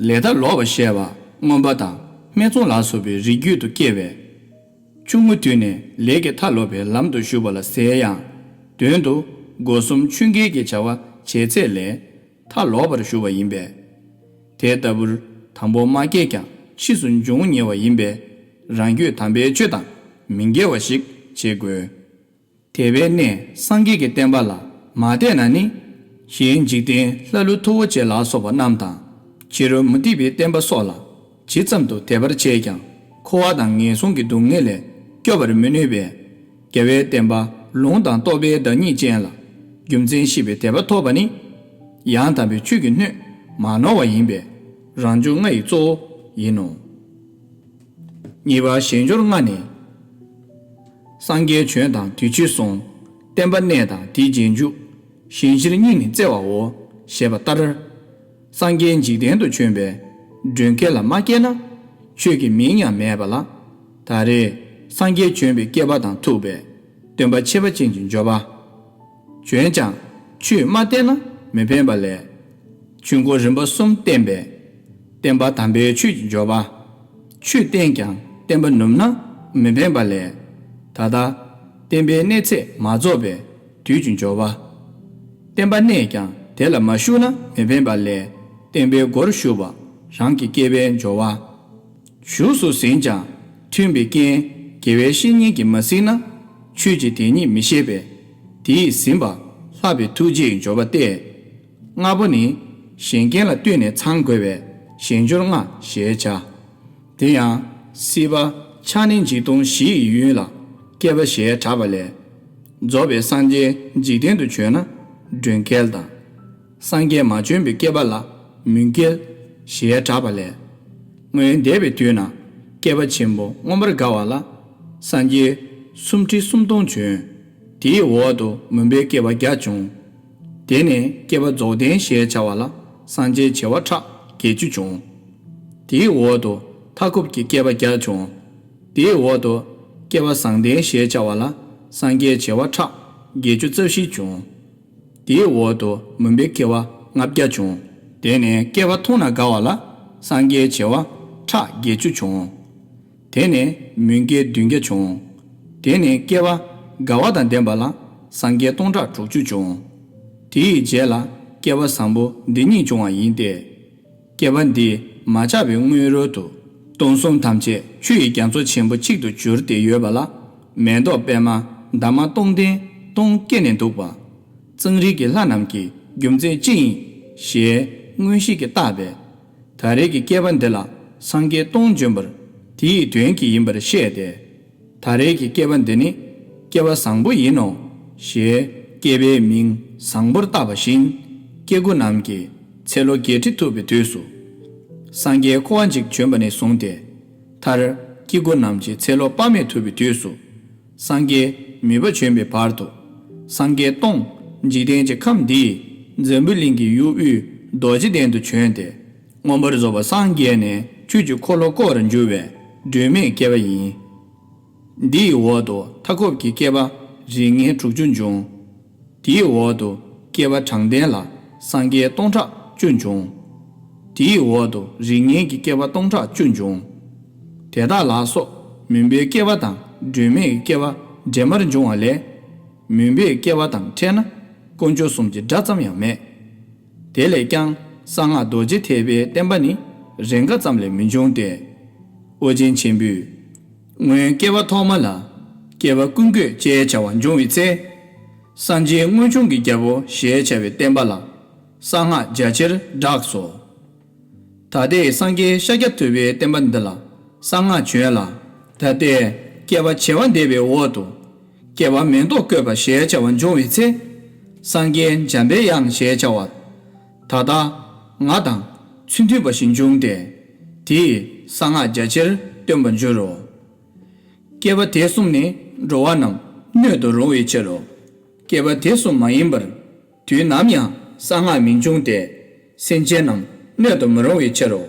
ལས་མཐའ་ལོག་པར་བཤད་པ། རྔོན་པ་དང་སྨད་འཚོང་ལ་སོགས་པའི་རིགས་རྒྱུད་དུ་སྐྱེ་བས། ཆུང་ངུ་དུས་ནས་ལས་ཀྱི་མཐའ་ལོག་པའི་ལམ་དུ་ཞུགས་པ་ལ་ཟེར་ཡང་། དོན་དུ་སྒོ་གསུམ་ཆོས་འགལ་གྱི་བྱ་བ་བྱེད་ཚད་ལས་མཐའ་ལོག་པར་ཞུགས་པ་ཡིན་པས། དེ་ལྟ་བུར་དང་པོ་མ་སྐྱེས་ཀྱང་ཕྱིས་སུ་འབྱུང་ཉེ་བ་ཡིན་པས། རང་རྒྱུད་དམ་པའི་ཆོས་དང་མི་འགལ་བ་ཞིག་བྱེད་དགོས། དེ་བས་ནས་སངས་རྒྱས་ཀྱི་བསྟན་པ་ལ་མ་བལྟས་ན་ནི། གཞན་འཇིག་རྟེན་ལྷ་ཀླུ་ཐུ་བོ་ཆེ་ལ་སོགས་པ་རྣམས་དང་། ཕྱི་རོལ་མུ་སྟེགས་པའི་བསྟན་པ་སོགས་ལ་ཇི་ཙམ་དུ་དད་པར་བྱས་ཀྱང་། འཁོར་བ་དང་ངན་སོང་གི་སྡུག་བསྔལ་ལས་སྐྱོབ་པར་མི་ནུས་པས། རྒྱལ་བའི་བསྟན་པ་ལུང་དང་རྟོགས་པའི་བདག་ཉིད་ཅན་ལ་རྒྱུ་མཚན་ཤེས་པའི་དད་པ་ཐོབ་པ་ནི། ཡང་དག་པའི་ཆོས་ཀྱི་སྣོད་མ་ནོར་བ་ཡིན་པས། རང་འབྱུང་ལྔ་ཡི་གཙོ་བོ་ཡིན་ནོ། གཉིས་པ་གཞན་འབྱོར་ལྔ་ནི། སངས་རྒྱས་བྱོན་དང་དུས་ཕྱིས་སོང་། བསྟན་པ་གནས་དང་དེའི་རྗེས་འཇུག། གཞན་ཕྱིར་སྙིང་ནི་བརྩེ་བའོ། ཞེས་པ་ལྟར། སངས་རྒྱས་འཇིག་རྟེན་དུ་བྱོན་པས་མགྲོན་ཁྱེར་ལ་མ་སྐྱེས་ན། ཆོས་ཀྱི་མིང་ཡང་མེད་པ་ལ། ད་རེས་སངས་རྒྱས་བྱོན་པའི་སྐལ་པ་དང་ཐུག་པས་སྟོན་པ་ཁྱད་པར་ཅན་གྱི་འབྱོར་པ། བྱོན་ཀྱང་ཆོས་མ་བསྟན་ན་མི་ཕན་པ་ལས། ཆོས་འཁོར་རིམ་པ་གསུམ་བསྟན་པས། བསྟན་པ་དམ་པའི་ཆོས་ཀྱི་འབྱོར་པ། ཆོས་བསྟན་ཀྱང་བསྟན་པ་ནུབ་ན་མི་ཕན་པ་ལས། ད་ལྟ་བསྟན་པའི་གནས་ཚད་མ་རྫོགས་པས་དུས་ཀྱི་འབྱོར་པ། བསྟན་པ་གནས་ཀྱང་དེ་ལ་མ་ཞུགས་ན་མི་ཕན་པ་ལས། བསྟན་པའི་སྒོར་ཞུགས་པ་རང་གི་སྐལ་པའི་འབྱོར་པ། བཞུགས་སུ་ཟིན་ཀྱང་མཐུན་པའི་རྐྱེན་དགེ་བའི་བཤེས་གཉེན་གྱིས་མ་ཟིན་ན། ཆོས་ཀྱི་དེ་ཉིད་མི་ཤེས་པས། དེས་ཟིན་པ་ལྷག་པའི་ཐུགས་རྗེའི་འབྱོར་པ་སྟེ། ལྔ་པོ་ནི། གཞན་རྐྱེན་ལ་ལྟོས་ནས་ཚང་དགོས་པས་གཞན་འབྱོར་ལྔ་ཞེས་བྱ། དེ་ཡང་སྲིད་པ་ཆགས་གནས་འཇིག་སྟོང་བཞི་ཡི་ཡུན་ལ་སྐྱེས་པ་ཞེས་གྲགས་པ་ལས། རྫོགས་པའི་སངས་རྒྱས་འཇིག་རྟེན་དུ་བྱོན་ན་མགྲོན་ཁྱེར་དང་། སངས་རྒྱས་མ་བྱོན་པའི་བསྐལ་པ་ལ་མུན་སྐྱེལ་ཞེས་གྲགས་པ་ལས། སྔོན་འདས་པའི་དུས་ན་བསྐལ་པ་ཆེན་པོ་མངོན་པར་དགའ་བ་ལ་སངས་རྒྱས་སུམ་ཁྲི་སུམ་སྟོང་བྱོན། དེའི་འོག་ཏུ་མུན་པའི་བསྐལ་པ་བརྒྱ་བྱུང་། དེ་ནས་བསྐལ་པ་རྫོགས་ལྡན་ཞེས་བྱ་བ་ལ་སངས་རྒྱས་བྱེ་བ་ཕྲག་བརྒྱད་ཅུ་བྱུང་། དེའི་འོག་ཏུ་མཐའ་འཁོབ་ཀྱི་བསྐལ་པ་བརྒྱ་བྱུང་། དེའི་འོག་ཏུ་བསྐལ་པ་བཟང་ལྡན་ཞེས་བྱ་བ་ལ་སངས་རྒྱས་བྱེ་བ་ཕྲག་བརྒྱད་ཅུ་རྩ་བཞི་བྱུང་། དེའི་འོག་ཏུ་མུན་པའི་བསྐལ་པ་ལྔ་བརྒྱ་བྱུང་། དེ་ནས་བསྐལ་པ་མཐོང་ན་དགའ་བ་ལ་སངས་རྒྱས་བྱེ་བ་ཕྲག་བརྒྱད་ཅུ་བྱུང་། དེ་ནས་མུན་སྐྱེལ་བདུན་བརྒྱ་བྱུང་། དེ་ནས་བསྐལ་པ་དགའ་བ་དང་ལྡན་པ་ལ་སངས་རྒྱས་སྟོང་ཕྲག་དྲུག་ཅུ་བྱུང་། དེའི་རྗེས་ལ་བསྐལ་པ་བཟང་པོ་འདི་ཉིད་འབྱུང་བ་ཡིན་ཏེ། བསྐལ་པ་འདི་མ་ཆགས་པའི་སྔོན་རོལ་དུ། སྟོང་གསུམ་ཐམས་ཅད་ཆུ་ཡི་རྒྱ་མཚོ་ཆེན་པོ་གཅིག་ཏུ་གྱུར་ཏེ་ཡོད་པ་ལ། མེ་ཏོག་པད་མ་འདབ་མ་སྟོང་ལྡན་སྟོང་སྐྱེས་ནས་འདུག་པ། ཙཱ་རི་གི་ལྷ་རྣམས་ཀྱིས་རྒྱུ་མཚན་ཅི་ཡིན་ཞེས་མངོན་ཤེས་ཀྱིས་བརྟགས་པས། ད་རེས་ཀྱི་བསྐལ་པ་འདི་ལ་སངས་རྒྱས་སྟོང་བྱོན་པར་དེའི་དོན་གྱིས་ཡིན་པར་བཤད་དེ། ད་རེས་ཀྱི་བསྐལ་པ་འདི་ནི་བསྐལ་པ་བཟང་པོ་ཡིན་ནོ། ཞེས་བསྐལ་པའི་མིང་བཟང་པོར་བཏགས་པ་བཞིན། སྐྱེ་དགུ་རྣམས་ཀྱིས་ཚེ་ལོ་བརྒྱད་ཁྲི་ཐུབ་པའི་དུས་སུ། སངས་རྒྱས་འཁོར་བ་འཇིག་བྱོན་པ་ནས་བཟུང་སྟེ། མཐར་སྐྱེ་དགུ་རྣམས་ཀྱི་ཚེ་ལོ་དཔག་མེད་ཐུབ་པའི་དུས་སུ། སངས་རྒྱས་མོས་པ་བྱོན་པའི་བར་དུ། སངས་རྒྱས་སྟོང་འཇིག་རྟེན་གྱི་ཁམས་འདིའི་འཛམ་བུ་གླིང་གི་ཡུལ་དབུས་རྡོ་རྗེ་གདན་དུ་བྱོན་ཏེ། མངོན་པར་རྫོགས་པ་སངས་རྒྱས་ནས་ཆོས་ཀྱི་འཁོར་ལོ་བསྐོར་བར་འགྱུར་བའི་སྒྲོན་མེའི་བསྐལ་པ་ཡིན། འདིའི་འོག་ཏུ་མཐའ་འཁོབ་ཀྱི་བསྐལ་པ་རིགས་ངན་དྲུག་ཅུ་འབྱུང་། དེའི་འོག་ཏུ་བསྐལ་པ་དྲང་ལྡན་ལ་སངས་རྒྱས་སྟོང་ཕྲག་བཅུ་འབྱུང་། དེའི་འོག་ཏུ་རིགས་ངན་གྱི་བསྐལ་པ་སྟོང་ཕྲག་བཅུ་འབྱུང་། དེ་དག་ལ་སོགས་མུན་པའི་བསྐལ་པ་དང་སྒྲོན་མེའི་བསྐལ་པ་འདྲེས་མར་འབྱུང་བ་ལས། མུན་པའི་བསྐལ་པ་དང་ཕྲད་ན་དཀོན་མཆོག་གསུམ་གྱི་སྒྲ་ཙམ་ཡང་མེད། དེ་ལས་ཀྱང་གསང་སྔགས་རྡོ་རྗེ་ཐེག་པའི་བསྟན་པ་ནི་རེས་འགའ་ཙམ་ལས་མི་འབྱུང་སྟེ། ཨོ་རྒྱན་ཆེན་པོས། སྔོན་བསྐལ་པ་ཐོག་མ་ལ་བསྐལ་པ་ཀུན་བཀོད་ཅེས་བྱ་བ་འབྱུང་བའི་ཚེ། སངས་རྒྱས་དངོས་བྱུང་གི་རྒྱལ་པོ་ཞེས་བྱ་བའི་བསྟན་པ་ལ་གསང་སྔགས་རྒྱ་ཆེར་བསྒྲགས་སོ། ད་ལྟའི་སངས་རྒྱས་ཤཱཀྱ་ཐུབ་པའི་བསྟན་པ་འདི་ལ་གསང་སྔགས་བྱོན་ལ། ད་ལྟའི་བསྐལ་པ་བྱེ་བ་འདས་པའི་འོག་ཏུ་བསྐལ་པ་མེ་ཏོག་བཀོད་པ་ཞེས་བྱ་བ་འབྱུང་བའི་ཚེ། སངས་རྒྱས་འཇམ་པའི་དབྱངས་ཞེས་བྱ་བ། ད་ལྟ་ང་དང་ཚུལ་མཐུན་པ་ཞིག་འབྱུང་སྟེ། དེས་གསང་སྔགས་རྒྱ་ཆེར་སྟོན་པར་འགྱུར་རོ། བསྐལ་པ་དེ་གསུམ་ནི་འགྲོ་བ་རྣམས་སྣོད་དུ་རུང་བའི་ཕྱིར་རོ། བསྐལ་པ་དེ་གསུམ་མ་ཡིན་པར་དུས་ནམ་ཡང་གསང་སྔགས་མི་འབྱུང་སྟེ། སེམས་ཅན་རྣམས་ སྣོད་དུ་མི་རུང་བའི་ཕྱིར་རོ།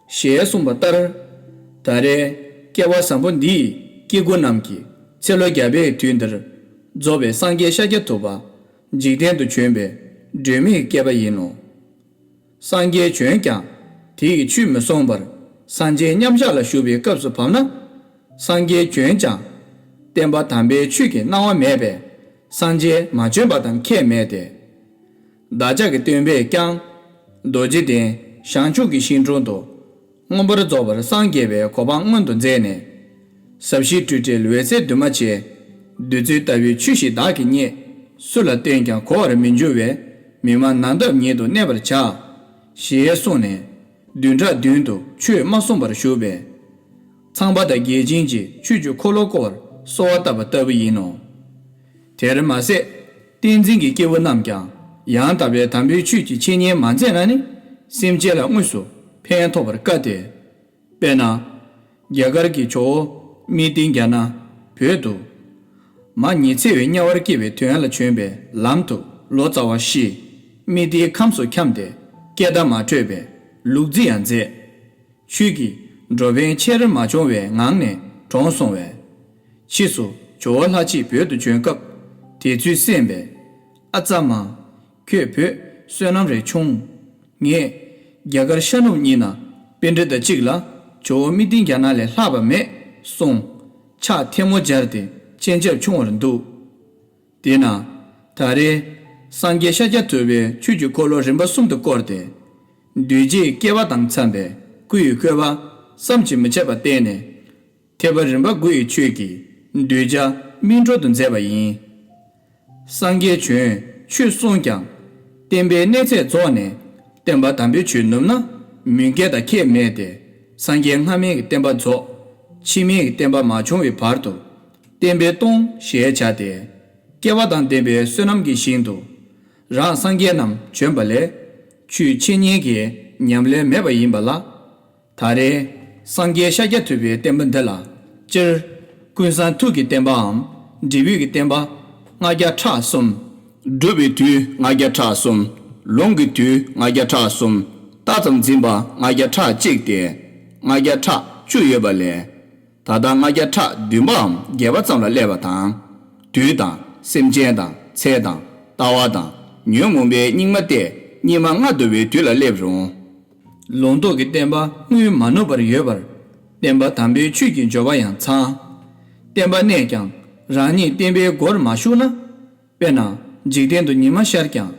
ཞེས་གསུངས་པ་ལྟར། ད་རེས་སྐལ་བ་བཟང་པོ་འདིས་སྐྱེ་དགུ་རྣམས་ཀྱི་ཚེ་ལོ་བརྒྱ་པའི་དུས་འདིར་རྫོགས་པའི་སངས་རྒྱས་ཤཱཀྱ་ཐུབ་པ་འཇིག་རྟེན་དུ་བྱོན་པའི་སྒྲོན་མེའི་བསྐལ་པ་ཡིན་ནོ། སངས་རྒྱས་བྱོན་ཀྱང་དེ་ཡི་ཆོས་མི་གསུངས་པར་སངས་རྒྱས་མཉམ་བཞག་ལ་བཞུགས་པའི་སྐབས་སུ་བབ་ན། སངས་རྒྱས་བྱོན་ཀྱང་བསྟན་པ་དམ་པའི་ཆོས་ཀྱི་སྣང་བ་མེད་པས་སངས་རྒྱས་མ་བྱོན་པ་དང་ཁྱད་མེད་དེ། བདག་ཅག་གི་སྟོན་པས་ཀྱང་རྡོ་རྗེ་གདན་བྱང་ཕྱོགས་ཀྱི་ཤིང་དྲུང་དུ་མངོན་པར་རྫོགས་པར་སངས་རྒྱས་པའི་གོ་འཕང་མངོན་དུ་མཛད་ནས། ཟབ་ཞི་སྤྲོས་བྲལ་འོད་གསལ་འདུས་མ་བྱས། བདུད་རྩི་ལྟ་བུའི་ཆོས་ཤིག་བདག་གིས་རྙེད། སུ་ལ་བསྟན་ཀྱང་གོ་བར་མི་འགྱུར་བས། མི་སྨྲ་ནམ་འདབ་ཉིད་དུ་གནས་པར་བྱ། ཞེས་གསུངས་ནས་བདུན་ཕྲག་བདུན་དུ་ཆོས་མ་གསུངས་པར་བཞུགས་པས། ཚངས་པ་དང་བརྒྱ་བྱིན་གྱིས་ཆོས་ཀྱི་འཁོར་ལོ་བསྐོར་བར་གསོལ་བ་བཏབ་པ་ལྟ་བུ་ཡིན་ནོ། དེར་མ་ཟད། བསྟན་འཛིན་གྱི་སྐྱེས་བུ་རྣམས་ཀྱང་ཡང་དག་པའི་དམ་པའི་ཆོས་ཀྱི་འཆད་ཉན་མ་མཛད་ན་ནི་སེམས་ཅན་ལ་དངོས་སུ་ཕན་ཐོགས་པར་དཀའ་སྟེ། དཔེར་ན། རྒྱ་གར་གྱི་ཇོ་བོ་མི་ཏིང་གྱ་ན་བོད་དུ། མ་ཉི་ཚེ་བའི་དམྱལ་བར་སྐྱེ་བའི་དོན་ལ་བྱོན་པའི་ལམ་དུ་ལོ་ཙཱ་བ་བཞི་མི་ཏིའི་ཁམས་སུ་འཁྱམས་ཏེ་སྐད་བརྡ་མ་འཕྲོད་པའི་ལུག་རྫི་ཡང་མཛད། ཆོས་ཀྱི་འགྲོ་ཕན་ཆེར་མ་བྱུང་བའི་ངང་ནས་གྲོངས་སོང་བས། ཕྱིས་སུ་ཇོ་བོ་ལྷ་གཅིག་བོད་དུ་བྱོན་སྐབས་དེ་ཚུལ་གསན་པས། ཨ་ཙ་མ། ཁྱོད་བོད་བསོད་ནམས་རེ་ཆུང་། ངས་རྒྱ་གར་ཤར་ནུབ་གཉིས་ན་པཎྜི་ཏ་གཅིག་ལ་ཇོ་བོ་མི་ཏིང་གྱ་ན་ལས་ལྷག་པ་མེད་གསུངས། ཕྱག་ཐལ་མོ་སྦྱར་ཏེ་སྤྱན་ཆབ་ཕྱུང་བར་འདུག་དེས་ན། ད་རེས་སངས་རྒྱས་ཤཱཀྱ་ཐུབ་པས་ཆོས་ཀྱི་འཁོར་ལོ་རིམ་པ་གསུམ་དུ་བསྐོར་ཏེ། གདུལ་བྱའི་སྐལ་བ་དང་འཚམས་པའི་སྐུ་ཡི་བཀོད་པ་བསམ་གྱིས་མི་ཁྱབ་པ་བསྟན་ནས། ཐེག་པ་རིམ་པ་དགུ་ཡི་ཆོས་ཀྱིས་གདུལ་བྱ་སྨིན་གྲོལ་དུ་མཛད་པ་ཡིན། སངས་རྒྱས་བྱོན་ཆོས་གསུངས་ཀྱང་། བསྟན་པའི་གནས་ཚད་རྫོགས་ནས་བསྟན་པ་དམ་པའི་ཆོས་ནུབ་ན་མུན་སྐལ་དང་ཁྱད་མེད་དེ། སངས་རྒྱས་སྔ་མའི་བསྟན་པ་རྫོགས། ཕྱི་མའི་བསྟན་པ་མ་བྱུང་བའི་བར་དུ་བསྟན་པའི་སྟོང་ཞེས་བྱ་སྟེ། སྐལ་བ་དང་ལྡན་པའི་བསོད་ནམས་ཀྱི་ཞིང་དུ་རང་སངས་རྒྱས་རྣམས་བྱོན་པ་ལས་ཆོས་འཆད་ཉན་གྱི་ཉམས་ལེན་མེད་པ་ཡིན་པ་ལ། ད་རེས་སངས་རྒྱས་ཤཱཀྱ་ཐུབ་པའི་བསྟན་པ་འདི་ལ་སྤྱིར་ཀུན་བཟང་ཐུགས་ཀྱི་བསྟན་པའམ་འབྲས་བུའི་བསྟན་པ་ལྔ་བརྒྱ་ཕྲག་གསུམ། སྒྲུབ་པའི་དུས་ལྔ་བརྒྱ་ཕྲག་གསུམ། ལུང་གི་དུས་ལྔ་བརྒྱ་ཕྲག་གསུམ། རྟགས་ཙམ་འཛིན་པ་ལྔ་བརྒྱ་ཕྲག་གཅིག་སྟེ། ལྔ་བརྒྱ་ཕྲག་བཅུ་ཡོད་པ་ལས། ད་ལྟ་ལྔ་བརྒྱ་ཕྲག་བདུན་པའམ་བརྒྱད་པ་ཙམ་ལ་སླེབས་པ་དང་། དུས་དང་སེམས་ཅན་དང་ཚེ་དང་ལྟ་བ་དང་ཉོན་མོངས་པའི་སྙིགས་མ་སྟེ་སྙིགས་མ་ལྔ་བསྡུ་བའི་དུས་ལ་སླེབས་རུང་། ལུང་རྟོགས་ཀྱི་བསྟན་པ་དངོས་མ་ནུབ་པར་ཡོད་པར། བསྟན་པ་དམ་པའི་ཆོས་ཀྱི་འབྱོར་པ་ཡང་ཚང་། བསྟན་པ་གནས་ཀྱང་རང་ཉིད་བསྟན་པའི་སྒོར་མ་ཞུགས་ན། དཔེར་ན་འཇིག་རྟེན་དུ་ཉི་མ་ཤར་ཀྱང་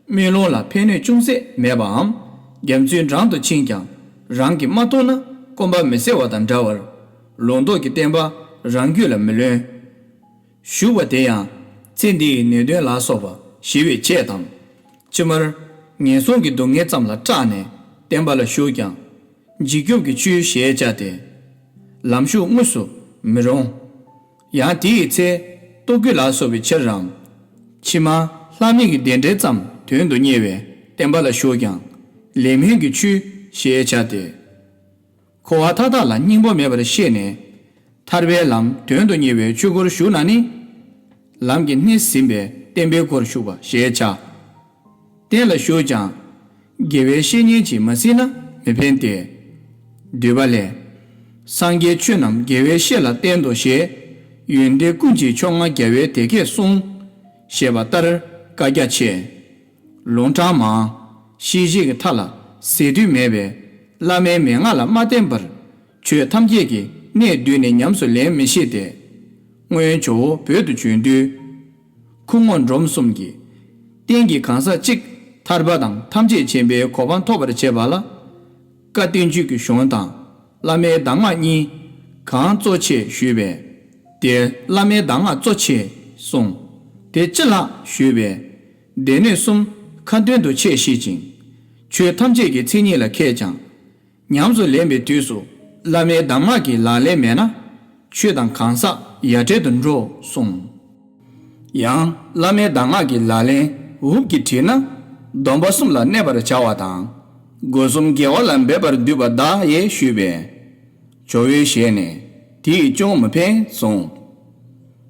དམུས་ལོང་ལ་ཕན་གནོད་ཅུང་ཟད་མེད་པའམ། རྒྱ་མཚོའི་འགྲམ་དུ་ཕྱིན་ཀྱང་རང་གིས་མ་མཐོང་ན་སྐོམ་པ་མི་སེལ་བ་དང་འདྲ་བར། ལུང་རྟོགས་ཀྱི་བསྟན་པ་རང་རྒྱུད་ལ་མི་ལོན། ཞུགས་པ་དེ་ཡང་ཚེ་འདིའི་ནད་གདོན་ལ་སོགས་པ་ཞི་བའི་ཆེད་དམ། ཕྱི་མར་ངན་སོང་གི་སྡུག་བསྔལ་ཙམ་ལ་སྐྲག་ནས་བསྟན་པ་ལ་ཞུགས་ཀྱང་། འཇིགས་སྐྱོབ་ཀྱི་ཆོས་ཞེས་བྱ་སྟེ། ལམ་ཞུགས་དངོས་སུ་མི་རུང་། ཡང་དེ་ཡི་ཚེ་ལྟོ་གོས་ལ་སོགས་པའི་ཕྱིར་རམ། ཕྱི་མ་ལྷ་མི་གི་བདེ་འབྲས་ཙམ་དོན་དུ་གཉེར་བའི་བསྟན་པ་ལ་ཞུགས་ཀྱང་ལེགས་སྨོན་གྱི་ཆོས་ཞེས་བྱ་སྟེ། འཁོར་བ་མཐའ་དག་ལ་སྙིང་པོ་མེད་པར་ཤེས་ནས། ཐར་པའི་ལམ་དོན་དུ་གཉེར་བའི་ཆོས་སྒོར་ཞུགས་ན་ནི། ལམ་གྱི་སྣེ་ཟིན་པའི་བསྟན་པའི་སྒོར་ཞུགས་པ་ཞེས་བྱ། བསྟན་ལ་ཞུགས་ཀྱང་། དགེ་བའི་བཤེས་གཉེན་གྱིས་མ་ཟིན་ན་མི་ཕན་ཏེ། འདུས་པ་ལས། སངས་རྒྱས་ཆོས་རྣམས་དགེ་བའི་བཤེས་ལ་བསྟན་ཏོ་ཞེས། ཡོན་ཏན་ཀུན་གྱི་མཆོག་མངའ་རྒྱལ་བས་དེ་སྐད་གསུངས། ཞེས་པ་ལྟར་བཀའ་རྒྱ་ཆེ། ལུང་དྲངས་མང་། ཤེས་བཞེས་ཀྱི་མཐའ་ལ་ཟད་དུས་མེད་པས་བླ་མའི་མན་ངག་ལ་མ་བརྟེན་པར་ཆོས་ཐམས་ཅད་ཀྱི་གནད་བསྡུས་ནས་ཉམས་སུ་ལེན་མི་ཤེས་ཏེ། སྔོན་ཇོ་བོ་བོད་དུ་བྱོན་དུས། ཁུ་རྔོག་འབྲོམ་གསུམ་གྱིས་རྟེན་གྱི་གང་ཟག་གཅིག་ཐར་པ་དང་ཐམས་ཅད་མཁྱེན་པའི་གོ་འཕང་ཐོབ་པར་བྱེད་པ་ལ། བཀའ་བསྟན་བཅོས་ཀྱི་གཞུང་དང་བླ་མའི་གདམས་ངག་གཉིས་གང་གཙོ་ཆེ་ཞུས་པས། དེ་བླ་མའི་གདམས་ངག་གཙོ་ཆེ་གསུངས། དེ་ཅི་ལགས་ཞུས་པས། སྡེ་སྣོད་གསུམ་ཁ་འདོན་དུ་ཆེས་ཤེས་ཅིང་། ཆོས་ཐམས་ཅད་ཀྱི་མཚན་ཉིད་ལ་མཁས་ཀྱང་། ཉམས་སུ་ལེན་པའི་དུས་སུ་བླ་མའི་གདམས་ངག་གི་ལག་ལེན་མེད་ན། ཆོས་དང་གང་ཟག་ཡ་བྲལ་དུ་འགྲོ་གསུངས། ཡང་བླ་མའི་གདམས་ངག་གི་ལག་ལེན་འུབ་ཀྱིས་བྲིས་ན། སྡོམ་པ་གསུམ་ལ་གནས་པར་བྱ་བ་དང་། སྒོ་གསུམ་དགེ་བ་ལ་འབད་པར་འདུས་པ་གདའ་ཡེ་ཞུས་པས། ཇོ་བོའི་ཞལ་ནས་དེ་ཡིས་ཅུང་མི་ཕན་གསུངས།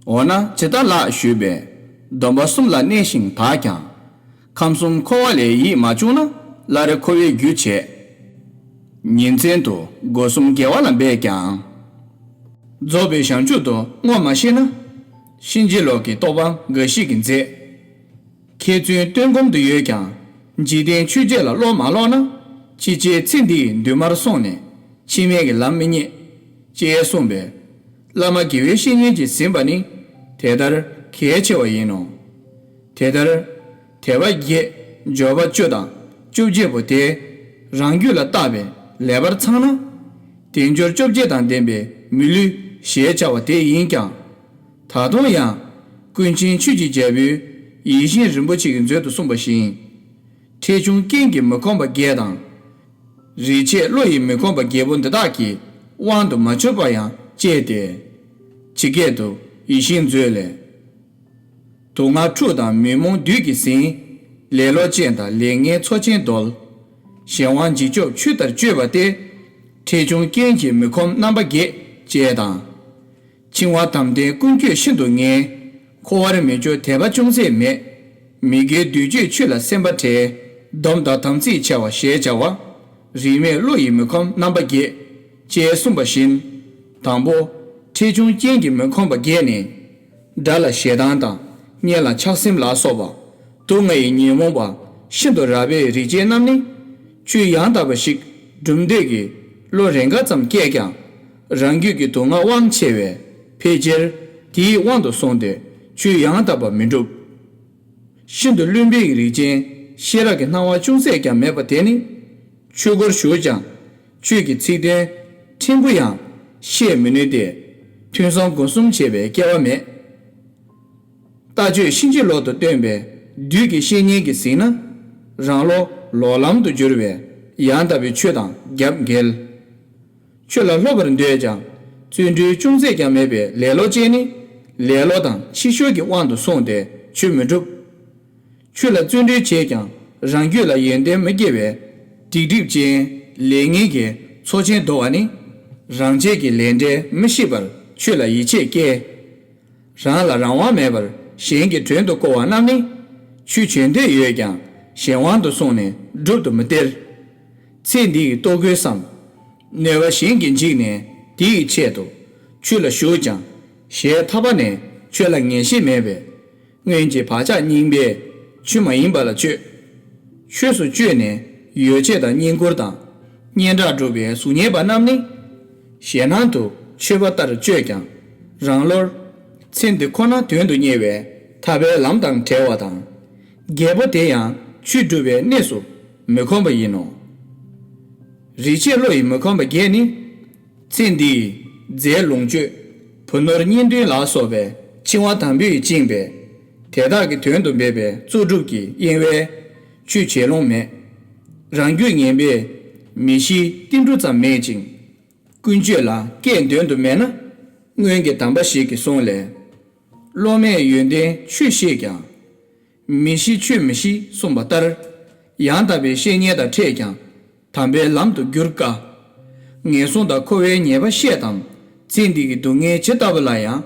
འོ་ན་ཇི་ལྟ་ལགས་ཞུས་པས། སྡོམ་པ་གསུམ་ལ་གནས་ཤིང་དག་ཀྱང་། ཁམས་གསུམ་འཁོར་བ་ལས་ཡིད་མ་བྱུང་ན། སླར་འཁོར་བའི་རྒྱུ་བྱེད། ཉིན་མཚན་དུ་སྒོ་གསུམ་དགེ་བ་ལ་འབད་ཀྱང་། རྫོགས་པའི་བྱང་ཆུབ་ཏུ་བསྔོ་མ་ཤེས་ན། གཤིན་རྗེ་ལོག་གི་རྟོག་པ་འགའ་ཞིག་གིས་མཛེས། མཁས་བཙུན་སྟོན་སྒོམ་དུ་ཡོད་ཀྱང་། འཇིག་རྟེན་ཆོས་བརྒྱད་ལ་བློ་མ་ལོག་ན། ཅི་བྱེད་ཚེ་འདིའི་འདུན་མར་སོང་ནས། ཕྱི་མའི་གི་ལམ་མི་རྙེད། ཅེས་གསུངས་པས། བླ་མ་དགེ་བའི་བཤེས་གཉེན་གྱིས་ཟིན་པ་ནི་དེ་ལྟར་གལ་ཆེ་བ་ཡིན་ནོ། དེ་ལྟར་དད་པ་བརྒྱད། འབྱོར་པ་བཅུ་དང་བཅོ་བརྒྱད་པོ་དེ་རང་རྒྱུད་ལ་བཏགས་པས་ལེགས་པར་ཚང་ན། དལ་འབྱོར་བཅོ་བརྒྱད་དང་ལྡན་པའི་མི་ལུས་ཞེས་བྱ་བ་དེ་ཡིན་ཀྱང་། ད་དུང་ཡང་ཀུན་མཁྱེན་ཆོས་ཀྱི་རྒྱལ་པོའི་ཡིད་བཞིན་རིན་པོ་ཆེ་གིས་མཛོད་དུ་གསུངས་པ་བཞིན། ཁྲེལ་ཆུང་རྐྱེན་གྱིས་མི་ཁོམ་པ་བརྒྱད་དང་། རིག་བྱེད་བློ་ཡིས་མི་ཁོམ་པ་བརྒྱད་པོ་འདི་དག་གི་དབང་དུ་མ་ཆུད་པར་ཡང་བཅད་དེ། ཇི་སྐད་དུ་ཡིད་བཞིན་མཛོད་ལས། དུག་ལྔ་འཁྲུགས་དང་མི་རྨོངས་བདུད་ཀྱིས་ཟིན། ལེ་ལོ་ཅན་དང་ལས་ངན་ཚོགས་ཆེན་བརྡོལ། གཞན་དབང་འཇིགས་སྐྱོབ་ཆུ་ལྟར་གཅོད་པ་སྟེ། ཁྲེལ་ཆུང་རྐྱེན་གྱིས་མི་ཁོམ་རྣམ་པ་བརྒྱད་ཅེས་དང་། འཆིང་བ་དམ་ལྡན་ཀུན་སྤྱོད་ཤིན་ཏུ་ངན། འཁོར་བར་མི་འགྱུར་དད་པ་ཅུང་ཟད་མེད། མི་དགེ་བདུད་གཅོད་ཆོས་ལ་སེམས་པ་བྲལ། སྡོམ་དང་དམ་ཚིག་འཆལ་བ་ཞེས་བྱ་བ། རིས་མེད་བློ་ཡིས་མི་ཁོམ་རྣམ་པ་བརྒྱད། ཅེས་གསུངས་པ་བཞིན། དང་པོ། ཁྲེལ་ཆུང་རྐྱེན་གྱིས་མི་ཁོམ་པ་བརྒྱད་ནི། དགྲ་ལ་ཞེ་སྡང་དང་། གཉེན་ལ་ཆགས་སེམས་ལ་སོགས་པ། དུག་ལྔ་ཡི་ཉོན་མོངས་པ་ཤིན་ཏུ་རགས་པའི་རིགས་ཅན་རྣམས་ནི། ཆོས་ཡང་དག་པ་ཞིག་སྒྲུབ་འདོད་ཀྱི་བློ་རེ་འགའ་ཙམ་སྐྱེས་ཀྱང་། རང་རྒྱུད་ཀྱི་དུག་ལྔ་དབང་ཆེ་བས་ཕལ་ཆེར་དེའི་དབང་དུ་སོང་སྟེ་ཆོས་ཡང་དག་པ་མི་འགྲུབ། ཤིན་ཏུ་བླུན་པའི་རིགས་ཅན་ཤེས་རབ་ཀྱི་སྣང་བ་ཅུང་ཟད་ཀྱང་མེད་པ་དེ་ནི། ཆོས་སྒོར་ཞུགས་ཀྱང་ཆོས་ཀྱི་ཚིག་དོན་ཕྲན་བུ་ཡང་ཤེས་མི་ནུས་ཏེ། ཐོས་བསམ་སྒོམ་གསུམ་བྱེད་པའི་སྐལ་བ་མེད། ལྟ་སྤྱོད་གཤིན་རྗེ་ལོག་ཏུ་སྟོན་པའི་བདུད་ཀྱི་བཤེས་གཉེན་གྱིས་ཟིན་ན། རང་བློ་ལོག་ལམ་དུ་བསྒྱུར་བས་ཡང་དག་པའི་ཆོས་དང་རྒྱབ་འགལ། ཆོས་ལ་སློབ་པར་འདོད་ཀྱང་བརྩོན་འགྲུས་ཅུང་ཟད་ཀྱང་མེད་པའི་ལེ་ལོ་ཅན་ནི། ལེ་ལོ་དང་ཕྱི་བཤོལ་གྱི་དབང་དུ་སོང་སྟེ་ཆོས་མི་འགྲུབ། ཆོས་ལ་བརྩོན་འགྲུས་བྱས་ཀྱང་རང་རྒྱུད་ལ་ཡོན་ཏན་མི་སྐྱེ་བས། སྡིག་སྒྲིབ་ཅན་ལས་ངན་གྱི་ཚོགས་ཆེན་བརྡོལ་བ་ནི། རང་བྱས་ཀྱི་ལས་འབྲས་མི་ཤེས་པར་ཆོས་ལ་ཡིད་ཆེས་སྐྱེ། རང་ལ་རང་དབང་མེད་པར་གཞན་གྱི་དོན་དུ་བསྐོ་བ་རྣམས་ནི། ཆོས་བྱེད་འདོད་ཡོད་ཀྱང་གཞན་དབང་དུ་སོང་ནས་སྒྲུབ་ཏུ་མི་སྟེར། ཚེ་འདི་ཡི་ལྟོ་གོས་སམ། གནོད་པ་གཞན་གྱིས་འཇིགས་ནས་དེ་ཡི་ཆེད་དུ་ཆོས་ལ་ཞུགས་ཀྱང་། གཞན་ཐར་པ་ནས་ཆོས་ལ་ངེས་ཤེས་མེད་པས། སྔོན་གྱི་བག་ཆགས་རྙིང་པས་ཆོས་མ་ཡིན་པ་ལ་སྤྱོད། ཆོས་སུ་བཅོས་ནས་ཡོ་བྱད་དང་བསྙེན་བཀུར་དང་། སྙན་གྲགས་སྒྲུབ་པའི་གཟུགས་བརྙན་པ་རྣམས་ནི། ཞེད་སྣང་དུ་ཆོས་པ་ལྟར་སྤྱོད་ཀྱང་རང་བློར། ཚེ་འདི་ཁོ་ན་དོན་དུ་གཉེར་བའི་ཐར་པའི་ལམ་དང་བྲལ་བ་དང་། རྒྱལ་པོ་དེ་ཡང་ཆོས་སྒྲུབ་པའི་གནས་སུ་མི་ཁོམ་པ་ཡིན་ནོ། རིག་བྱེད་བློ་ཡིས་མི་ཁོམ་པ་བརྒྱད་ནི། ཚེ་འདི་ཡི་རྫས་ལོངས་སྤྱོད། བུ་ནོར་གཉེན་འདུན་ལ་སོགས་པའི་འཆིང་བ་དམ་པོས་བཅིངས་པས། དེ་དག་གི་དོན་དུ་འབད་པའི་གཙོ་སྒྲུབ་ཀྱི་གཡེང་བས་ཆོས་བྱེད་ལོང་མེད། རང་རྒྱུད་ངན་པས་མི་གཤིས་ཏིལ་འབྲུ་ཙམ་མེད་ཅིང་། ཀུན་སྤྱོད་ལ་སྐྱེས་དོན་དུ་མེད་ན། སྔོན་གྱི་དམ་པ་ཞིག་གི་གསུང་ལས། སློབ་མས་ཡོན་ཏན་ཆོས་ཤེས་ཀྱང་། མི་ཤེས་ཆོས་མི་ཤེས་གསུངས་པ་ལྟར། ཡང་དག་པའི་བཤེས་གཉེན་དང་འཕྲད་ཀྱང་། དམ་པའི་ལམ་དུ་བསྒྱུར་དཀའ། ངན་སོང་དང་འཁོར་བའི་ཉེས་པ་ཤེས་དང་། ཚེ་འདི་གི་སྡུག་བསྔལ་ཇི་ལྟ་བུ་ལ་ཡང་།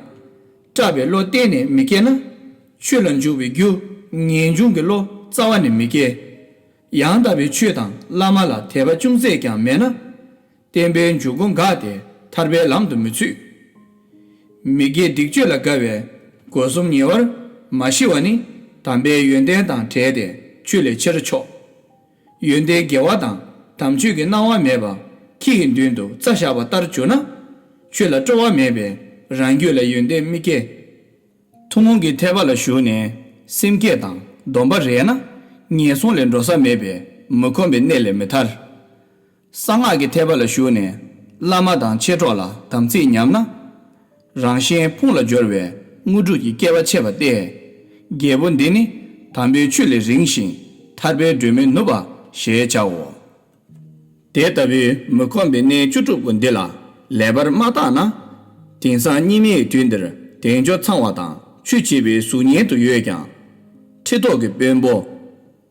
སྐྲག་པའི་བློ་གཏན་ནས་མི་སྐྱེ་ན། ཆོས་ལ་འཇུག་པའི་རྒྱུ་ངེས་འབྱུང་གི་བློ་རྩ་བ་ནས་མི་སྐྱེ། ཡང་དག་པའི་ཆོས་དང་བླ་མ་ལ་དད་པ་ཅུང་ཟད་ཀྱང་མེད་ན། བསྟན་པའི་འཇུག་སྒོ་འགགས་ཏེ་ཐར་པའི་ལམ་དུ་མི་ཚུད། མི་དགེ་སྡིག་སྤྱོད་ལ་དགའ་བའི་སྒོ་གསུམ་ཉེ་བར་མ་ཞི་བ་ནི་དམ་པའི་ཡོན་ཏན་དང་བྲལ་ཏེ་ཆོས་ལས་ཕྱིར་ཕྱོགས། ཡོན་ཏན་དགེ་བ་དང་དམ་ཆོས་ཀྱི་སྣང་བ་མེད་པ་ཁྱི་ཡི་མདུན་དུ་རྩྭ་བཞག་པ་ལྟར་གྱུར་ན། ཆོས་ལ་སྤྲོ་བ་མེད་པས་རང་རྒྱུད་ལ་ཡོན་ཏན་མི་སྐྱེ། ཐུན་མོང་གི་ཐེག་པ་ལ་ཞུགས་ནས་སེམས་བསྐྱེད་དང་སྡོམ་པ་རེག་ན། ངན་སོང་ལས་འགྲོ་ས་མེད་པས་མི་ཁོམ་པའི་གནས་ལས་མི་ཐར། གསང་སྔགས་ཀྱི་ཐེག་པ་ལ་ཞུགས་ནས་བླ་མ་དང་མཆེད་གྲོགས་ལ་དམ་ཚིག་ཉམས་ན། རང་གཞན་ཕུང་ལ་སྦྱོར་བའི་དངོས་གྲུབ་ཀྱི་སྐལ་བ་ཆད་པ་སྟེ། རྒྱལ་པོ་འདི་ནི་དམ་པའི་ཆོས་ལས་རིང་ཞིང་ཐར་པའི་སྒྲོན་མེ་ནུབ་པ་ཞེས་བྱའོ། དེ་ལྟ་བུའི་མི་ཁོམ་པའི་གནས་བཅུ་དྲུག་པོ་འདི་ལ་ལེགས་པར་མ་བརྟགས་ན། དེང་སང་སྙིགས་མའི་དུས་འདིར་དལ་འབྱོར་ཚང་བ་དང་ཆོས་བྱེད་པའི་གཟུགས་བརྙན་དུ་ཡོད་ཀྱང་། ཁྲི་ཐོག་གི་དཔོན་པོ།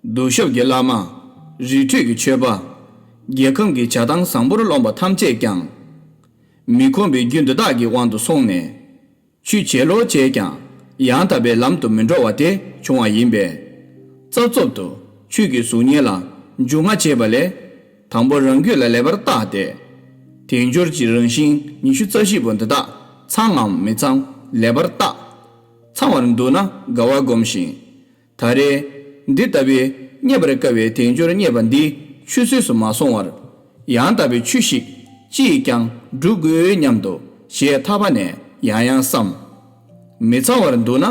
གདུགས་ཞབས་ཀྱི་བླ་མ། རི་ཁྲོད་ཀྱི་ཆོས་པ། རྒྱལ་ཁམས་ཀྱི་བྱ་བཏང་བཟང་པོར་རློམ་པ་ཐམས་ཅད་ཀྱང་། མི་ཁོམ་པའི་རྒྱུ་འདི་དག་གི་དབང་དུ་སོང་ནས། ཆོས་བྱེད་ལོ་བྱས་ཀྱང་ཡང་དག་པའི་ལམ་དུ་མི་འགྲོ་བ་དེ་བྱུང་བ་ཡིན་པས། རྩབ་རྩུབ་ཏུ་ཆོས་ཀྱི་གཟུགས་བརྙན་ལ་འཇུག་ང་བྱེད་པ་ལས། དང་པོ་རང་རྒྱུད་ལ་ལེགས་པར་བརྟགས་ཏེ། དལ་འབྱོར་གྱི་རང་བཞིན་ཉི་ཤུ་རྩ་བཞི་པོ་འདི་དག་ཚང་ངམ་མི་ཚང་ལེགས་པར་བརྟག་ཚང་བར་འདུག་ན་དགའ་བ་སྒོམ་ཞིང་། ད་རེས་འདི་ལྟ་བུའི་རྙེད་པར་དཀའ་བའི་དལ་འབྱོར་རྙེད་པ་འདི་ཆུད་ཟོས་སུ་མ་སོང་བར། ཡང་དག་པའི་ཆོས་ཤིག་ཅིས་ཀྱང་སྒྲུབ་དགོས་སྙམ་དུ་ཞེས་ཐག་པ་ནས་ཡང་ཡང་བསམ། མི་ཚང་བར་འདུག་ན་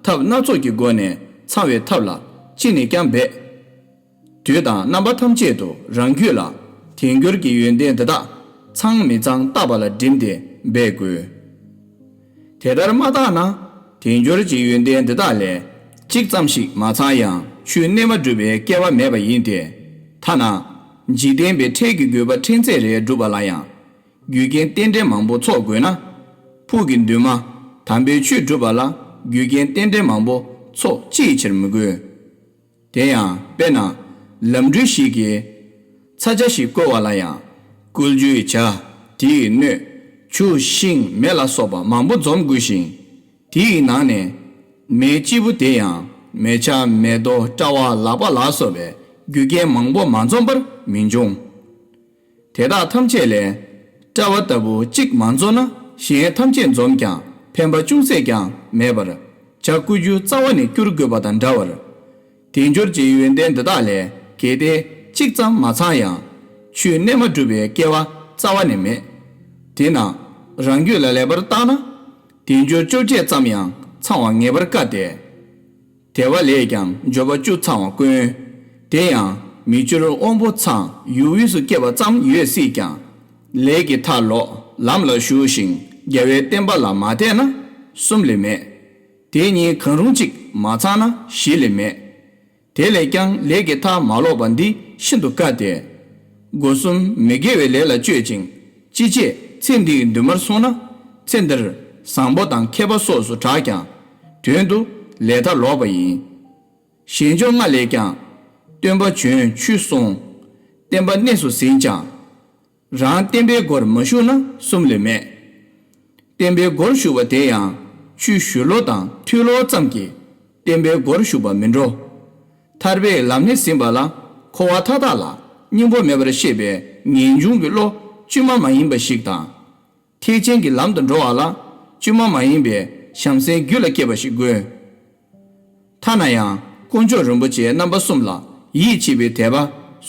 ཐབས་སྣ་ཚོགས་ཀྱི་སྒོ་ནས་ཚང་བའི་ཐབས་ལ་ཅི་ནས་ཀྱང་འབད། དུས་དང་རྣམ་པ་ཐམས་ཅད་དུ་རང་རྒྱུད་ལ་དལ་འབྱོར་གྱི་ཡོན་ཏན་འདི་དག་ཚང་མི་ཚང་བརྟག་པ་ལ་བསྒྲིམས་ཏེ་འབད་དགོས། དེ་ལྟར་མ་བརྟགས་ན་དལ་འབྱོར་གྱི་ཡོན་ཏན་འདི་དག་ལས་གཅིག་ཙམ་ཞིག་མ་ཚང་ཡང་ཆོས་རྣལ་མ་སྒྲུབ་པའི་སྐལ་བ་མེད་པ་ཡིན་ཏེ། ཐ་ན་འཇིག་རྟེན་པའི་འཕྲལ་གྱི་དགོས་པ་ཕྲན་ཚེགས་རེ་སྒྲུབ་པ་ལ་ཡང་རྒྱུ་རྐྱེན་རྟེན་འབྲེལ་མང་པོ་ཚོགས་དགོས་ན། ཕུགས་ཀྱི་འདུན་མ་དམ་པའི་ཆོས་སྒྲུབ་པ་ལ་རྒྱུ་རྐྱེན་རྟེན་འབྲེལ་མང་པོ་ཚོགས་ཅིའི་ཕྱིར་མི་དགོས། དེ་ཡང་དཔེར་ན་ལམ་འགྲུལ་ཞིག་གི་ཚ་ཇ་ཞིག་བསྐོལ་བ་ལ་ཡང་བསྐོལ་རྒྱུའི་ཇ། དེའི་སྣོད། ཆུ། ཤིང་། མེ་ལ་སོགས་པ་མང་པོ་འཛོམས་དགོས་ཤིང་། དེའི་ནང་ནས་མེ་གཅིག་པུ་དེ་ཡང་མེ་ཆ། མེ་ཏོག། སྤྲ་བ། ལག་པ་ལ་སོགས་པའི་རྒྱུ་རྐྱེན་མང་པོ་མ་འཛོམས་པར་མི་འབྱུང་། དེ་དག་ཐམས་ཅད་ལས་སྤྲ་བ་ལྟ་བུ་གཅིག་མ་འཛོམས་ན་གཞན་ཐམས་ཅད་འཛོམས་ཀྱང་ཕན་པ་ཅུང་ཟད་ཀྱང་མེད་པར་ཇ་བསྐོལ་རྒྱུ་རྩ་བ་ནས་བསྐྱུར་དགོས་པ་དང་འདྲ་བར། དལ་འབྱོར་གྱི་ཡོན་ཏན་འདི་དག་ལས་གལ་ཏེ་གཅིག་ཙམ་མ་ཚང་ཡང་ཆོས་རྣལ་མ་སྒྲུབ་པའི་སྐལ་བ་རྩ་བ་ནས་མེད། དེས་ན་རང་རྒྱུད་ལ་ལེགས་པར་བརྟགས་ན་དལ་འབྱོར་བཅོ་བརྒྱད་ཙམ་ཡང་ཚང་བ་ངེས་པར་དཀའ་སྟེ། དལ་བ་ལས་ཀྱང་འབྱོར་པ་བཅུ་ཚང་བ་དཀོན། དེ་ཡང་མི་འགྱུར་དབང་པོ་ཚང་ཡུལ་དབུས་སུ་སྐྱེ་བ་ཙམ་ཡོད་སྲིད་ཀྱང་། ལས་ཀྱི་མཐའ་ལོག་ལམ་ལ་ཞུགས་ཤིང་རྒྱལ་བའི་བསྟན་པ་ལ་མ་དད་ན་གསུམ་ལས་མེད། དེ་གཉིས་གང་རུང་གཅིག་མ་ཚང་ན་བཞི་ལས་མེད། དེ་ལས་ཀྱང་ལས་ཀྱི་མཐའ་མ་ལོག་པ་འདི་ཤིན་ཏུ་དཀའ་སྟེ། སྒོ་གསུམ་མི་དགེ་བའི་ལས་ལ་སྤྱོད་ཅིང་ཅི་བྱེད་ཚེ་འདིའི་འདུན་མར་སོང་ན་ཚེ་འདིར་བཟང་པོ་དང་མཁས་པ་སོགས་སུ་གྲགས་ཀྱང་དོན་དུ་ལས་མཐའ་ལོག་པ་ཡིན། ཞེས་འབྱོར་ལྔ་ལས་ཀྱང་སྟོན་པ་བྱོན་ཆོས་གསུངས། བསྟན་པ་གནས་སུ་ཟིན་ཀྱང་རང་བསྟན་པའི་སྒོར་མ་ཞུགས་ན་གསུམ་ལས་མེད། བསྟན་པའི་སྒོར་ཞུགས་པ་དེ་ཡང་ཆོས་ཞུ་ལོ་དང་ཐོས་ལོ་ཙམ་གྱིས་བསྟན་པའི་སྒོར་ཞུགས་པ་མི་འགྲོ། ཐར་པའི་ལམ་སྣེ་ཟིན་པ་ལ་འཁོར་བ་མཐའ་དག་ལ་སྙིང་པོ་མེད་པར་ཤེས་པའི་ངེས་འབྱུང་གི་བློ་བཅོས་མ་མ་ཡིན་པ་ཞིག་དང་། ཐེག་ཆེན་གྱི་ལམ་དུ་འགྲོ་བ་ལ་བཅོས་མ་མ་ཡིན་པའི་བྱམས་སེམས་རྒྱུད་ལ་སྐྱེས་པ་ཞིག་དགོས། ཐ་ན་ཡང་དཀོན་མཆོག་རིན་པོ་ཆེ་རྣམ་པ་གསུམ་ལ་ཡིད་ཆེས་པའི་དད་པ་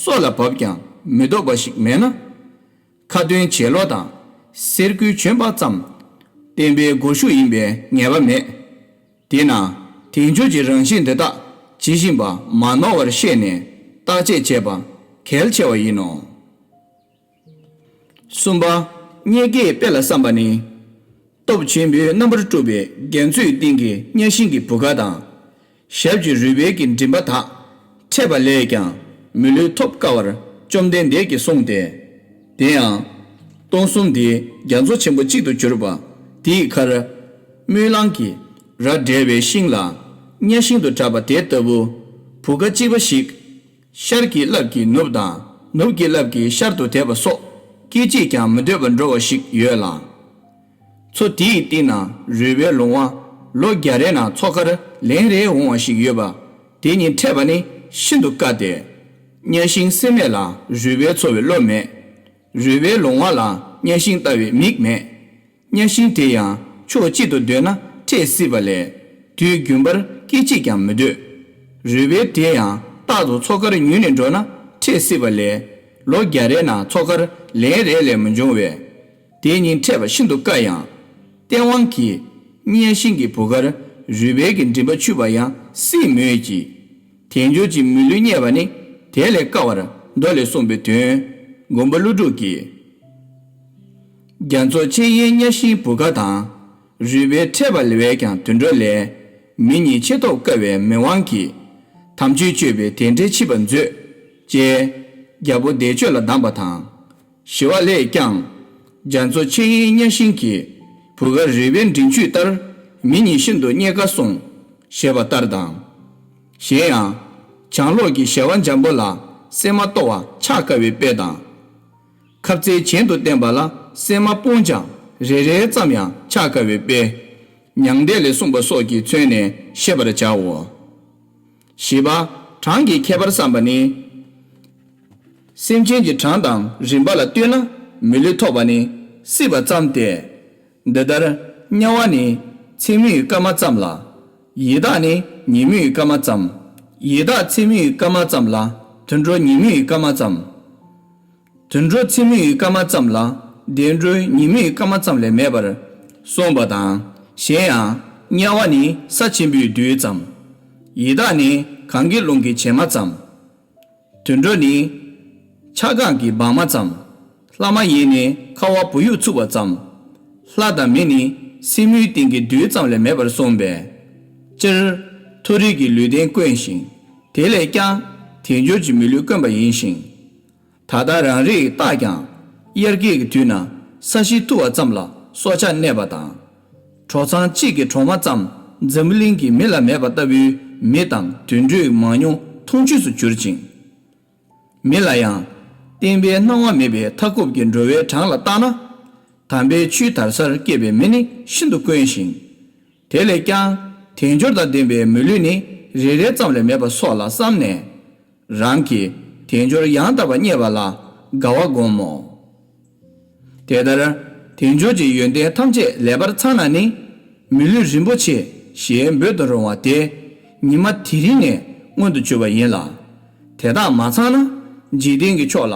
སྲོག་ལ་བབས་ཀྱང་མི་ལྡོག་པ་ཞིག་མེད་ན། ཁ་ཏོན་བྱེད་ལོ་དང་གསེར་སྐུའི་བྱོན་པ་ཙམ་བསྟན་པའི་སྒོར་ཞུགས་ཡིན་པའི་ངེས་པ་མེད། དེས་ན་དལ་འབྱོར་གྱི་རང་བཞིན་འདི་དག་ཇི་བཞིན་པ་མ་ནོར་བར་ཤེས་ནས་བརྟག་དཔྱད་བྱེད་པ་གལ་ཆེ་བ་ཡིན་ནོ། གསུམ་པ། རྙེད་དཀའི་དཔེ་ལ་བསམ་པ་ནི། སྟོབས་ཆེན་པོའི་རྣམ་པར་སྤྲུལ་པའི་རྒྱ་མཚོའི་གཏིང་གི་གཉའ་ཤིང་གི་བུ་ག་དང་། ཞབས་ཀྱི་རུས་སྦལ་གྱི་མགྲིན་པ་དག་འཕྲད་པ་ལས་ཀྱང་མི་ལུས་ཐོབ་དཀའ་བར་བཅོམ་ལྡན་འདས་ཀྱིས་གསུངས་ཏེ། དེ་ཡང་། སྟོང་གསུམ་འདི་རྒྱ་མཚོ་ཆེན་པོ་གཅིག་ཏུ་གྱུར་པ་དེའི་ཁར། སྨོན་ལམ་གྱི་རྭ་བསྒྲེས་པའི་ཤིང་ལ་གཉའ་ཤིང་དུ་གྲགས་པ་དེ་ལྟ་བུ་བུ་ག་གཅིག་པ་ཞིག་ཤར་གྱི་རླབས་ཀྱིས་ནུབ་དང་ནུབ་ཀྱི་རླབས་ཀྱིས་ཤར་དུ་དེད་པ་སོགས་སྐད་ཅིག་ཀྱང་མི་སྡོད་པར་འགྲོ་བ་ཞིག་ཡོད་ལ། མཚོ་དེའི་གཏིང་ན་རུས་སྦལ་ལོང་བ་ལོ་བརྒྱ་རེ་ན་མཚོ་ཁར་ལན་རེ་འོང་བ་ཞིག་ཡོད་པ་དེ་གཉིས་འཕྲད་པ་ནི་ཤིན་ཏུ་དཀའ་སྟེ། གཉའ་ཤིང་སྲེད་མེད་ལ་རུས་སྦལ་འཚོ་བའི་བློ་མེད། རུས་སྦལ་ལོང་བ་ལ་གཉའ་ཤིང་ལྟ་བའི་མིག་མེད། གཉའ་ཤིང་དེ་ཡང་ཕྱོགས་གཅིག་ཏུ་སྡོད་ན་འཕྲད་སྲིད་པ་ལས་དུས་རྒྱུན་པར་སྐད་ཅིག་ཀྱང་མི་སྡོད། རུས་སྦལ་དེ་ཡང་རྟག་ཏུ་མཚོ་ཁར་ཉུལ་ནས་འགྲོ་ན་འཕྲད་སྲིད་པ་ལས་ལོ་བརྒྱ་རེ་ན་མཚོ་ཁར་ལན་རེ་ལས་མི་འབྱུང་བས། དེ་གཉིས་འཕྲད་པ་ཤིན་ཏུ་དཀའ་ཡང་། སྟེས་དབང་གིས་གཉའ་ཤིང་གི་བུ་གར་རུས་སྦལ་གྱི་མགྲིན་པ་ཆུད་པ་ཡང་སྲིད་མོད་ཀྱི། དལ་འབྱོར་གྱི་མི་ལུས་རྙེད་པ་ནི་དེ་ལས་དཀའ་བར་མདོ་ལས་གསུངས་པའི་དོན། མགོན་པོ་ཀླུ་སྒྲུབ་ཀྱིས། རྒྱ་མཚོ་ཆེ་ཡི་གཉའ་ཤིང་བུ་ག་དང་། རུས་སྦལ་འཕྲད་པ་ལས་བས་ཀྱང་དུད་འགྲོ་ལས། མི་གཉིས་ཆེས་ཐོབ་དཀའ་བའི་མི་དབང་གིས། དམ་ཆོས་སྤྱོད་པའི་དེ་འདྲའི་མཆིས་པ་མཛོད། ཅེས། རྒྱལ་པོ་བདེ་སྤྱོད་ལ་གདམས་པ་དང་། ཞི་བ་ལྷས་ཀྱང་། རྒྱ་མཚོ་ཆེ་ཡི་གཉའ་ཤིང་གི། བུ་ག་རུས་སྦལ་མགྲིན་ཆུད་ལྟར། མི་གཉིས་ཤིན་ཏུ་རྙེད་དཀའ་གསུངས། ཞེས་པ་ལྟར་དང་། གཞན་ཡང་། བྱང་ཀློག་གི་ཞལ་བ་འཇམ་པོ་ལ་སྲན་མ་ལྟོ་བ་འཆག་དཀའ་བའི་དཔེ་དང་། ཁབ་རྩེ་གྱེན་དུ་བསྟན་པ་ལ་སྲན་མ་སྤུངས་ཀྱང་རེ་རེ་ཙམ་ཡང་འཆག་དཀའ་བའི་དཔེ། མྱང་འདས་ལས་གསུངས་པ་སོགས་ཀྱིས་མཚོན་ནས་ཤེས་པར་བྱའོ། བཞི་པ། གྲངས་ཀྱི་ཁྱད་པར་བསམ་པ་ནི། སེམས་ཅན་གྱི་གྲངས་དང་རིམ་པ་ལ་ལྟོས་ན་མི་ལུས་ཐོབ་པ་ནི་སྲིད་པ་ཙམ་སྟེ། འདི་ལྟར་དམྱལ་བ་ནི་ཚེ་སྨད་སྐར་མ་ཙམ་ལ། ཡི་དྭགས་ནི་ཉི་མའི་སྐར་མ་ཙམ། ཡི་དྭགས་ཚེ་སྨད་སྐར་མ་ཙམ་ལ། དུད་འགྲོ་ཉི་མའི་སྐར་མ་ཙམ། དུད་འགྲོ་ཚེ་སྨད་སྐར་མ་ཙམ་ལ། བདེ་འགྲོའི་ཉི་མའི་སྐར་མ་ཙམ་ལས་མེད་པར་གསུངས་པ་དང་། གཞན་ཡང་དམྱལ་བ་ནི་ས་ཆེན་པོའི་རྡུལ་ཙམ། ཡི་དྭགས་ནི་གངས་ཀྱི་ཀླུང་གི་བྱེ་མ་ཙམ། དུད་འགྲོ་ནི་ཆ་གང་གི་སྦྲང་མ་ཙམ། ལྷ་མ་ཡིན་ནི་ཁ་བ་བུ་ཡུག་འཚུབས་པ་ཙམ། ལྷ་དང་མི་ནི་སེན་མོའི་སྟེང་གི་རྡུལ་ཙམ་ལས་མེད་པར་གསུངས་པས། སྤྱིར་མཐོ་རིས་ཀྱི་ལུས་རྟེན་དཀོན་ཞིང་། དེ་ལས་ཀྱང་དལ་འབྱོར་གྱི་མི་ལུས་དཀོན་པ་ཡིན་ཞིང་། ད་ལྟ་རང་རེས་བརྟགས་ཀྱང་དབྱར་ཁའི་དུས་ན་ས་གཞི་ཐུ་བ་ཙམ་ལ་སྲོག་ཆགས་གནས་པ་དང་། གྲོ་ཚང་གཅིག་གི་གྲོག་མ་ཙམ་འཛམ་བུ་གླིང་གི་མི་ལ་མེད་པ་ལྟ་བུའི་མི་དང་དུད་འགྲོའི་མང་ཉུང་མཐོང་ཆོས་སུ་གྱུར་ཅིང་། མི་ལ་ཡང་བརྟན་པའི་སྣང་བ་མེད་པའི་མཐའ་འཁོབ་ཀྱི་འགྲོ་བའི་གྲངས་ལ་བརྟགས་ན། དམ་པའི་ཆོས་དར་སར་སྐྱེས་པའི་མི་ནི་ཤིན་ཏུ་དཀོན་ཞིང་། དེ་ལས་ཀྱང་དལ་འབྱོར་དང་ལྡན་པའི་མི་ལུས་ནི་རེ་རེ་ཙམ་ལས་མེད་པ་སོགས་ལ་བསམས་ནས། རང་གིས་དལ་འབྱོར་ཡང་དག་པར་རྙེད་པ་ལ་དགའ་བ་བསྒོམ་མོ། དེ་ལྟར་དལ་འབྱོར་གྱི་ཡོན་ཏན་ཐམས་ཅད་ལེགས་པར་ཚང་ན་ནི་མི་ལུས་རིན་པོ་ཆེ་ཞེས་འབོད་དུ་རུང་བ་དེ་ཉི་མ་དེ་རིང་ནས་མངོན་དུ་གྱུར་པ་ཡིན་ལ། དེ་དག་མ་ཚང་ན་འཇིག་རྟེན་གྱི་ཕྱོགས་ལ་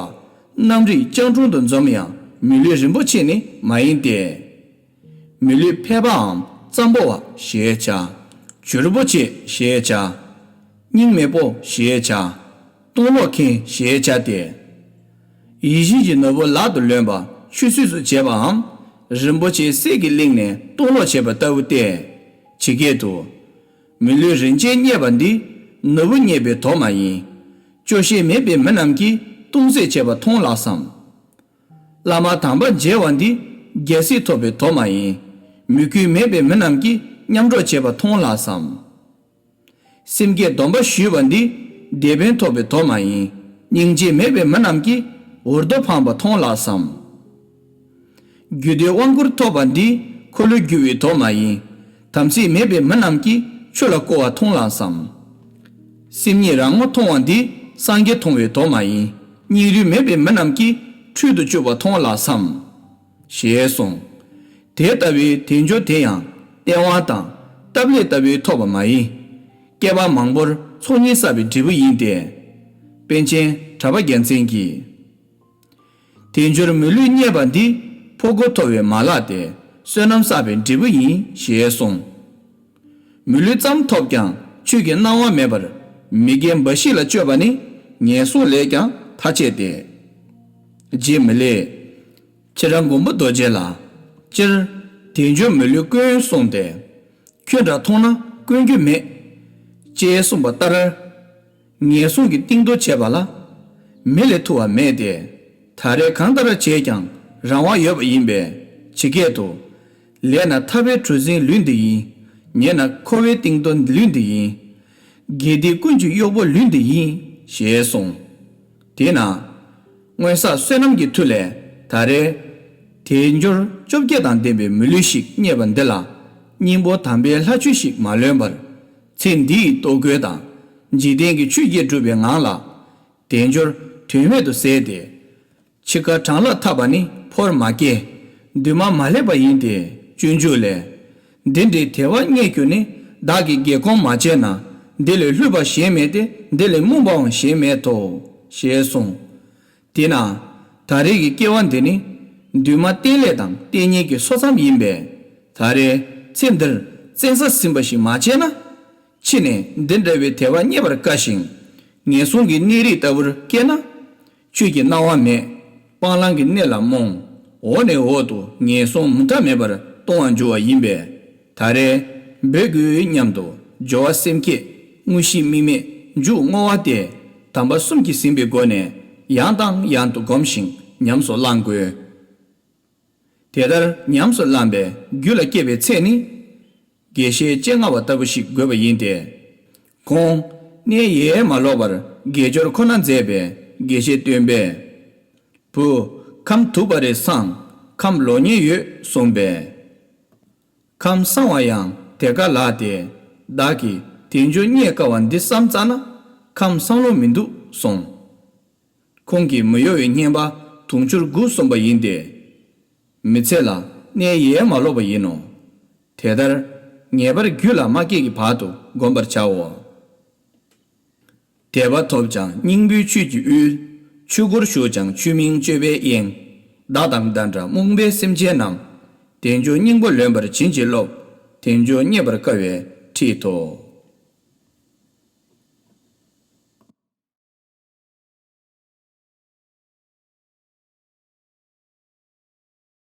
རྣམ་རིག་སྤྱང་གྲུང་དུ་འཛོམས་ཡང་མི་ལུས་རིན་པོ་ཆེ་ནི་མ་ཡིན་ཏེ། མི་ལུས་ཕལ་པའམ་ཙམ་པོ་བ་ཞེས་བྱ། འབྱོར་པོ་ཆེ་ཞེས་བྱ། སྙིང་མེད་པོ་ཞེས་བྱ། སྟོང་ལོག་མཁན་ཞེས་བྱ་སྟེ། ཡིད་བཞིན་གྱི་ནོར་བུ་ལག་ཏུ་ལོན་པ་ཆུད་ཟོས་སུ་བྱས་པའམ་རིན་པོ་ཆེ་གསེར་གྱི་གླིང་ནས་སྟོང་ལོག་བྱས་པ་ལྟ་བུ་སྟེ། ཇི་སྐད་དུ། མི་ལུས་རིན་ཆེན་རྙེད་པ་འདི། ནོར་བུ་རྙེད་པའི་དོ་མ་ཡིན། སྐྱོ་ཤས་མེད་པའི་མི་རྣམས་ཀྱིས་ལྟུང་བཟེད་བྱས་པ་མཐོང་ལགས་སམ། བླ་མ་དམ་པ་མཇལ་བ་འདི་རྒྱལ་སྲིད་ཐོབ་པའི་དོ་མ་ཡིན། མོས་གུས་མེད་པའི་མི་རྣམས་ཀྱིས་མཉམ་འགྲོགས་བྱེད་པ་མཐོང་ལགས་སམ། སེམས་བསྐྱེད་སྡོམ་པ་ཞུས་པ་འདི་དེད་དཔོན་ཐོབ་པའི་དོ་མ་ཡིན། སྙིང་རྗེ་མེད་པའི་མི་རྣམས་ཀྱིས་འུར་རྡོ་འཕངས་པ་མཐོང་ལགས་སམ། རྒྱུད་སྡེ་དབང་བསྐུར་ཐོབ་པ་འདི་འཁོར་ལོས་སྒྱུར་བའི་དོ་མ་ཡིན། དམ་ཚིག་མེད་པའི་མི་རྣམས་ཀྱིས་ཆུ་ལ་བསྐོལ་བ་མཐོང་ལགས་སམ། སེམས་ཉིད་རང་ངོ་མཐོང་བ་འདི་སངས་རྒྱས་མཐོང་བའི་དོ་མ་ཡིན། སྙིང་རུས་མེད་པའི་མི་རྣམས་ཀྱིས་ཁྲོད་དུ་བཅུག་པ་མཐོང་ལགས་སམ། ཞེས་གསུངས། དེ་ལྟ་བུའི་དལ་འབྱོར་དེ་ཡང་སྟེས་དབང་དང་སྟབས་ལེགས་ལྟ་བུའི་ཐོབ་པ་མ་ཡིན། སྐྱེ་བ་མང་པོར་ཚོགས་གཉིས་བསགས་པའི་འབྲས་བུ་ཡིན་ཏེ། པཎ་ཆེན་གྲགས་པ་རྒྱལ་མཚན་གྱིས། དལ་འབྱོར་མི་ལུས་རྙེད་པ་འདི། ཕོ་རྒོད་ཐོབ་པའི་མ་ལག་སྟེ། བསོད་ནམས་བསགས་པའི་འབྲས་བུ་ཡིན་ཞེས་གསུངས། མི་ལུས་ཙམ་ཐོབ་ཀྱང་ཆོས་ཀྱི་སྣང་བ་མེད་པར་མི་དགེ་འབའ་ཞིག་ལ་སྤྱོད་པ་ནི་ངན་སོང་ལས་ཀྱང་ཐ་ཆད་དེ། རྗེ་མི་ལས། ཁྱེད་རང་མགོན་པོ་རྡོ་རྗེ་ལ། སྤྱིར་དལ་འབྱོར་མི་ལུས་དཀོན་གསུངས་ཏེ། ཁྱོད་འདྲ་མཐོང་ན་དཀོན་རྒྱུ་མེད། ཅེས་གསུངས་པ་ལྟར། ངན་སོང་གི་གཏིང་རྡོ་བྱས་པ་ལ། མི་ལས་ཐུ་བ་མེད་དེ། ད་རེས་གང་ལྟར་བྱས་ཀྱང་རང་དབང་ཡོད་པ་ཡིན་པས་ཇི་སྐད་དུ། ལས་ན་ཐར་པའི་གྲུ་གཟིངས་ལུས་འདི་ཡིན། ཉེས་ན་འཁོར་བའི་གཏིང་རྡོ་ལུས་འདི་ཡིན། དགེ་སྡིག་ཀུན་གྱི་གཡོག་པོ་ལུས་འདི་ཡིན། ཞེས་གསུངས། དེས་ན། སྔོན་བསགས་བསོད་ནམས་ཀྱི་མཐུ་ལས་ད་རེས། དལ་འབྱོར་བཅོ་བརྒྱད་དང་ལྡན་པའི་མི་ལུས་ཤིག་རྙེད་པ་འདི་ལ། སྙིང་པོ་དམ་པའི་ལྷ་ཆོས་ཤིག་མ་ལོན་པར། ཚེ་འདིའི་ལྟོ་གོས་དང་། འཇིག་རྟེན་གྱི་ཆོས་བརྒྱད་སྒྲུབ་པའི་ངང་ལ། དལ་འབྱོར་དོན་མེད་དུ་ཟད་དེ། འཆི་ཁ་གྲང་ལྷགས་ཐར་པ་ནི་ཕོར་མ་སྐྱེ། འདུན་མ་མ་ལེགས་པ་ཡིན་ཏེ་སྤྱོད་འཇུག་ལས། འདི་འདྲའི་དལ་བ་རྙེད་གྱུར་ནས། བདག་གིས་དགེ་གོམས་མ་བྱས་ན། འདི་ལས་ལྷོད་པ་གཞན་མེད་དེ། འདི་ལས་རྨོངས་པའང་གཞན་མེད་དོ། ཞེས་གསུངས། དེས་ན། ད་རེས་ཀྱི་སྐྱེ་བ་འདི་ནི། འདུན་མ་བརྟེན་ལས་དང་བརྟེན་ཉེས་ཀྱི་སོ་མཚམས་ཡིན་པས། ད་རེས་ཚེ་འདིར་བཙན་ས་ཟིན་པ་ཞིག་མ་བྱས་ན། ཕྱི་ནས་འདི་འདྲ་བའི་དལ་བ་རྙེད་པར་དཀའ་ཞིང་། ངན་སོང་གི་གནས་རིས་ལྟ་བུར་སྐྱེས་ན། ཆོས་ཀྱི་སྣང་བ་མེད། སྤང་བླང་གི་གནས་ལ་རྨོངས། འོག་ནས་འོག་ཏུ་ངན་སོང་མུ་མཐའ་མེད་པར་ལྟུང་བར་འགྱུར་བ་ཡིན་པས། ད་རེས་འབད་དགོས་སྙམ་དུ་སྦྱོར་བ་སེམས་བསྐྱེད། དངོས་གཞི་དམིགས་མེད། མཇུག་བསྔོ་བ་སྟེ། དམ་པ་གསུམ་གྱིས་ཟིན་པའི་སྒོ་ནས་ཡང་དང་ཡང་དུ་བསྒོམ་ཞིང་ཉམས་སུ་བླང་དགོས། དེ་ལྟར་ཉམས་སུ་བླངས་པས་རྒྱུད་ལ་སྐྱེས་པའི་ཚེ་ནི། དགེ་བཤེས་སྤྱན་སྔ་བ་ལྟ་བུ་ཞིག་དགོས་པ་ཡིན་ཏེ། ཁོང་གནས་ཡལ་མ་ལོག་པར་དགེ་སྦྱོར་ཁོ་ན་མཛད་པས་དགེ་བཤེས་སྟོན་པས། བུ། ཁམས་དུ་བ་རེ་སང་། ཁམས་ལོག་ཉེན་ཡོད་གསུངས་པས། ཁམས་སང་བ་ཡང་དེ་ཀ་ལགས་ཏེ། བདག་གིས་དལ་འབྱོར་རྙེད་དཀའ་བ་འདི་བསམ་ཙ་ན། ཁམས་སང་ལོང་མི་འདུག་གསུངས། ཁོང་གིས་མི་གཡོ་བའི་བསྙེན་པ་དུང་ཕྱུར་དགུ་གསུངས་པ་ཡིན་ཏེ། མི་ཚེ་ལ་གནས་ཡས་མ་ལོག་པ་ཡིན་ནོ། དེ་ལྟར་ངེས་པར་རྒྱུད་ལ་མ་སྐྱེས་ཀྱི་བར་དུ་བསྒོམ་པར་བྱའོ། དད་པ་ཐོབ་ཀྱང་སྙིང་པོའི་ཆུས་ཀྱིས་དབུལ། ཆོས་སྒོར་ཞུགས་ཀྱང་ཆོས་མིང་སྤྱོད་པས་གཡེང་། བདག་དང་འདྲ་འདྲ་རྨོངས་པའི་སེམས་ཅན་རྣམས། དལ་འབྱོར་སྙིང་པོ་ལོན་པར་བྱིན་གྱིས་རློབས། དལ་འབྱོར་རྙེད་པར་དཀའ་བའི་ཁྲིད་དོ།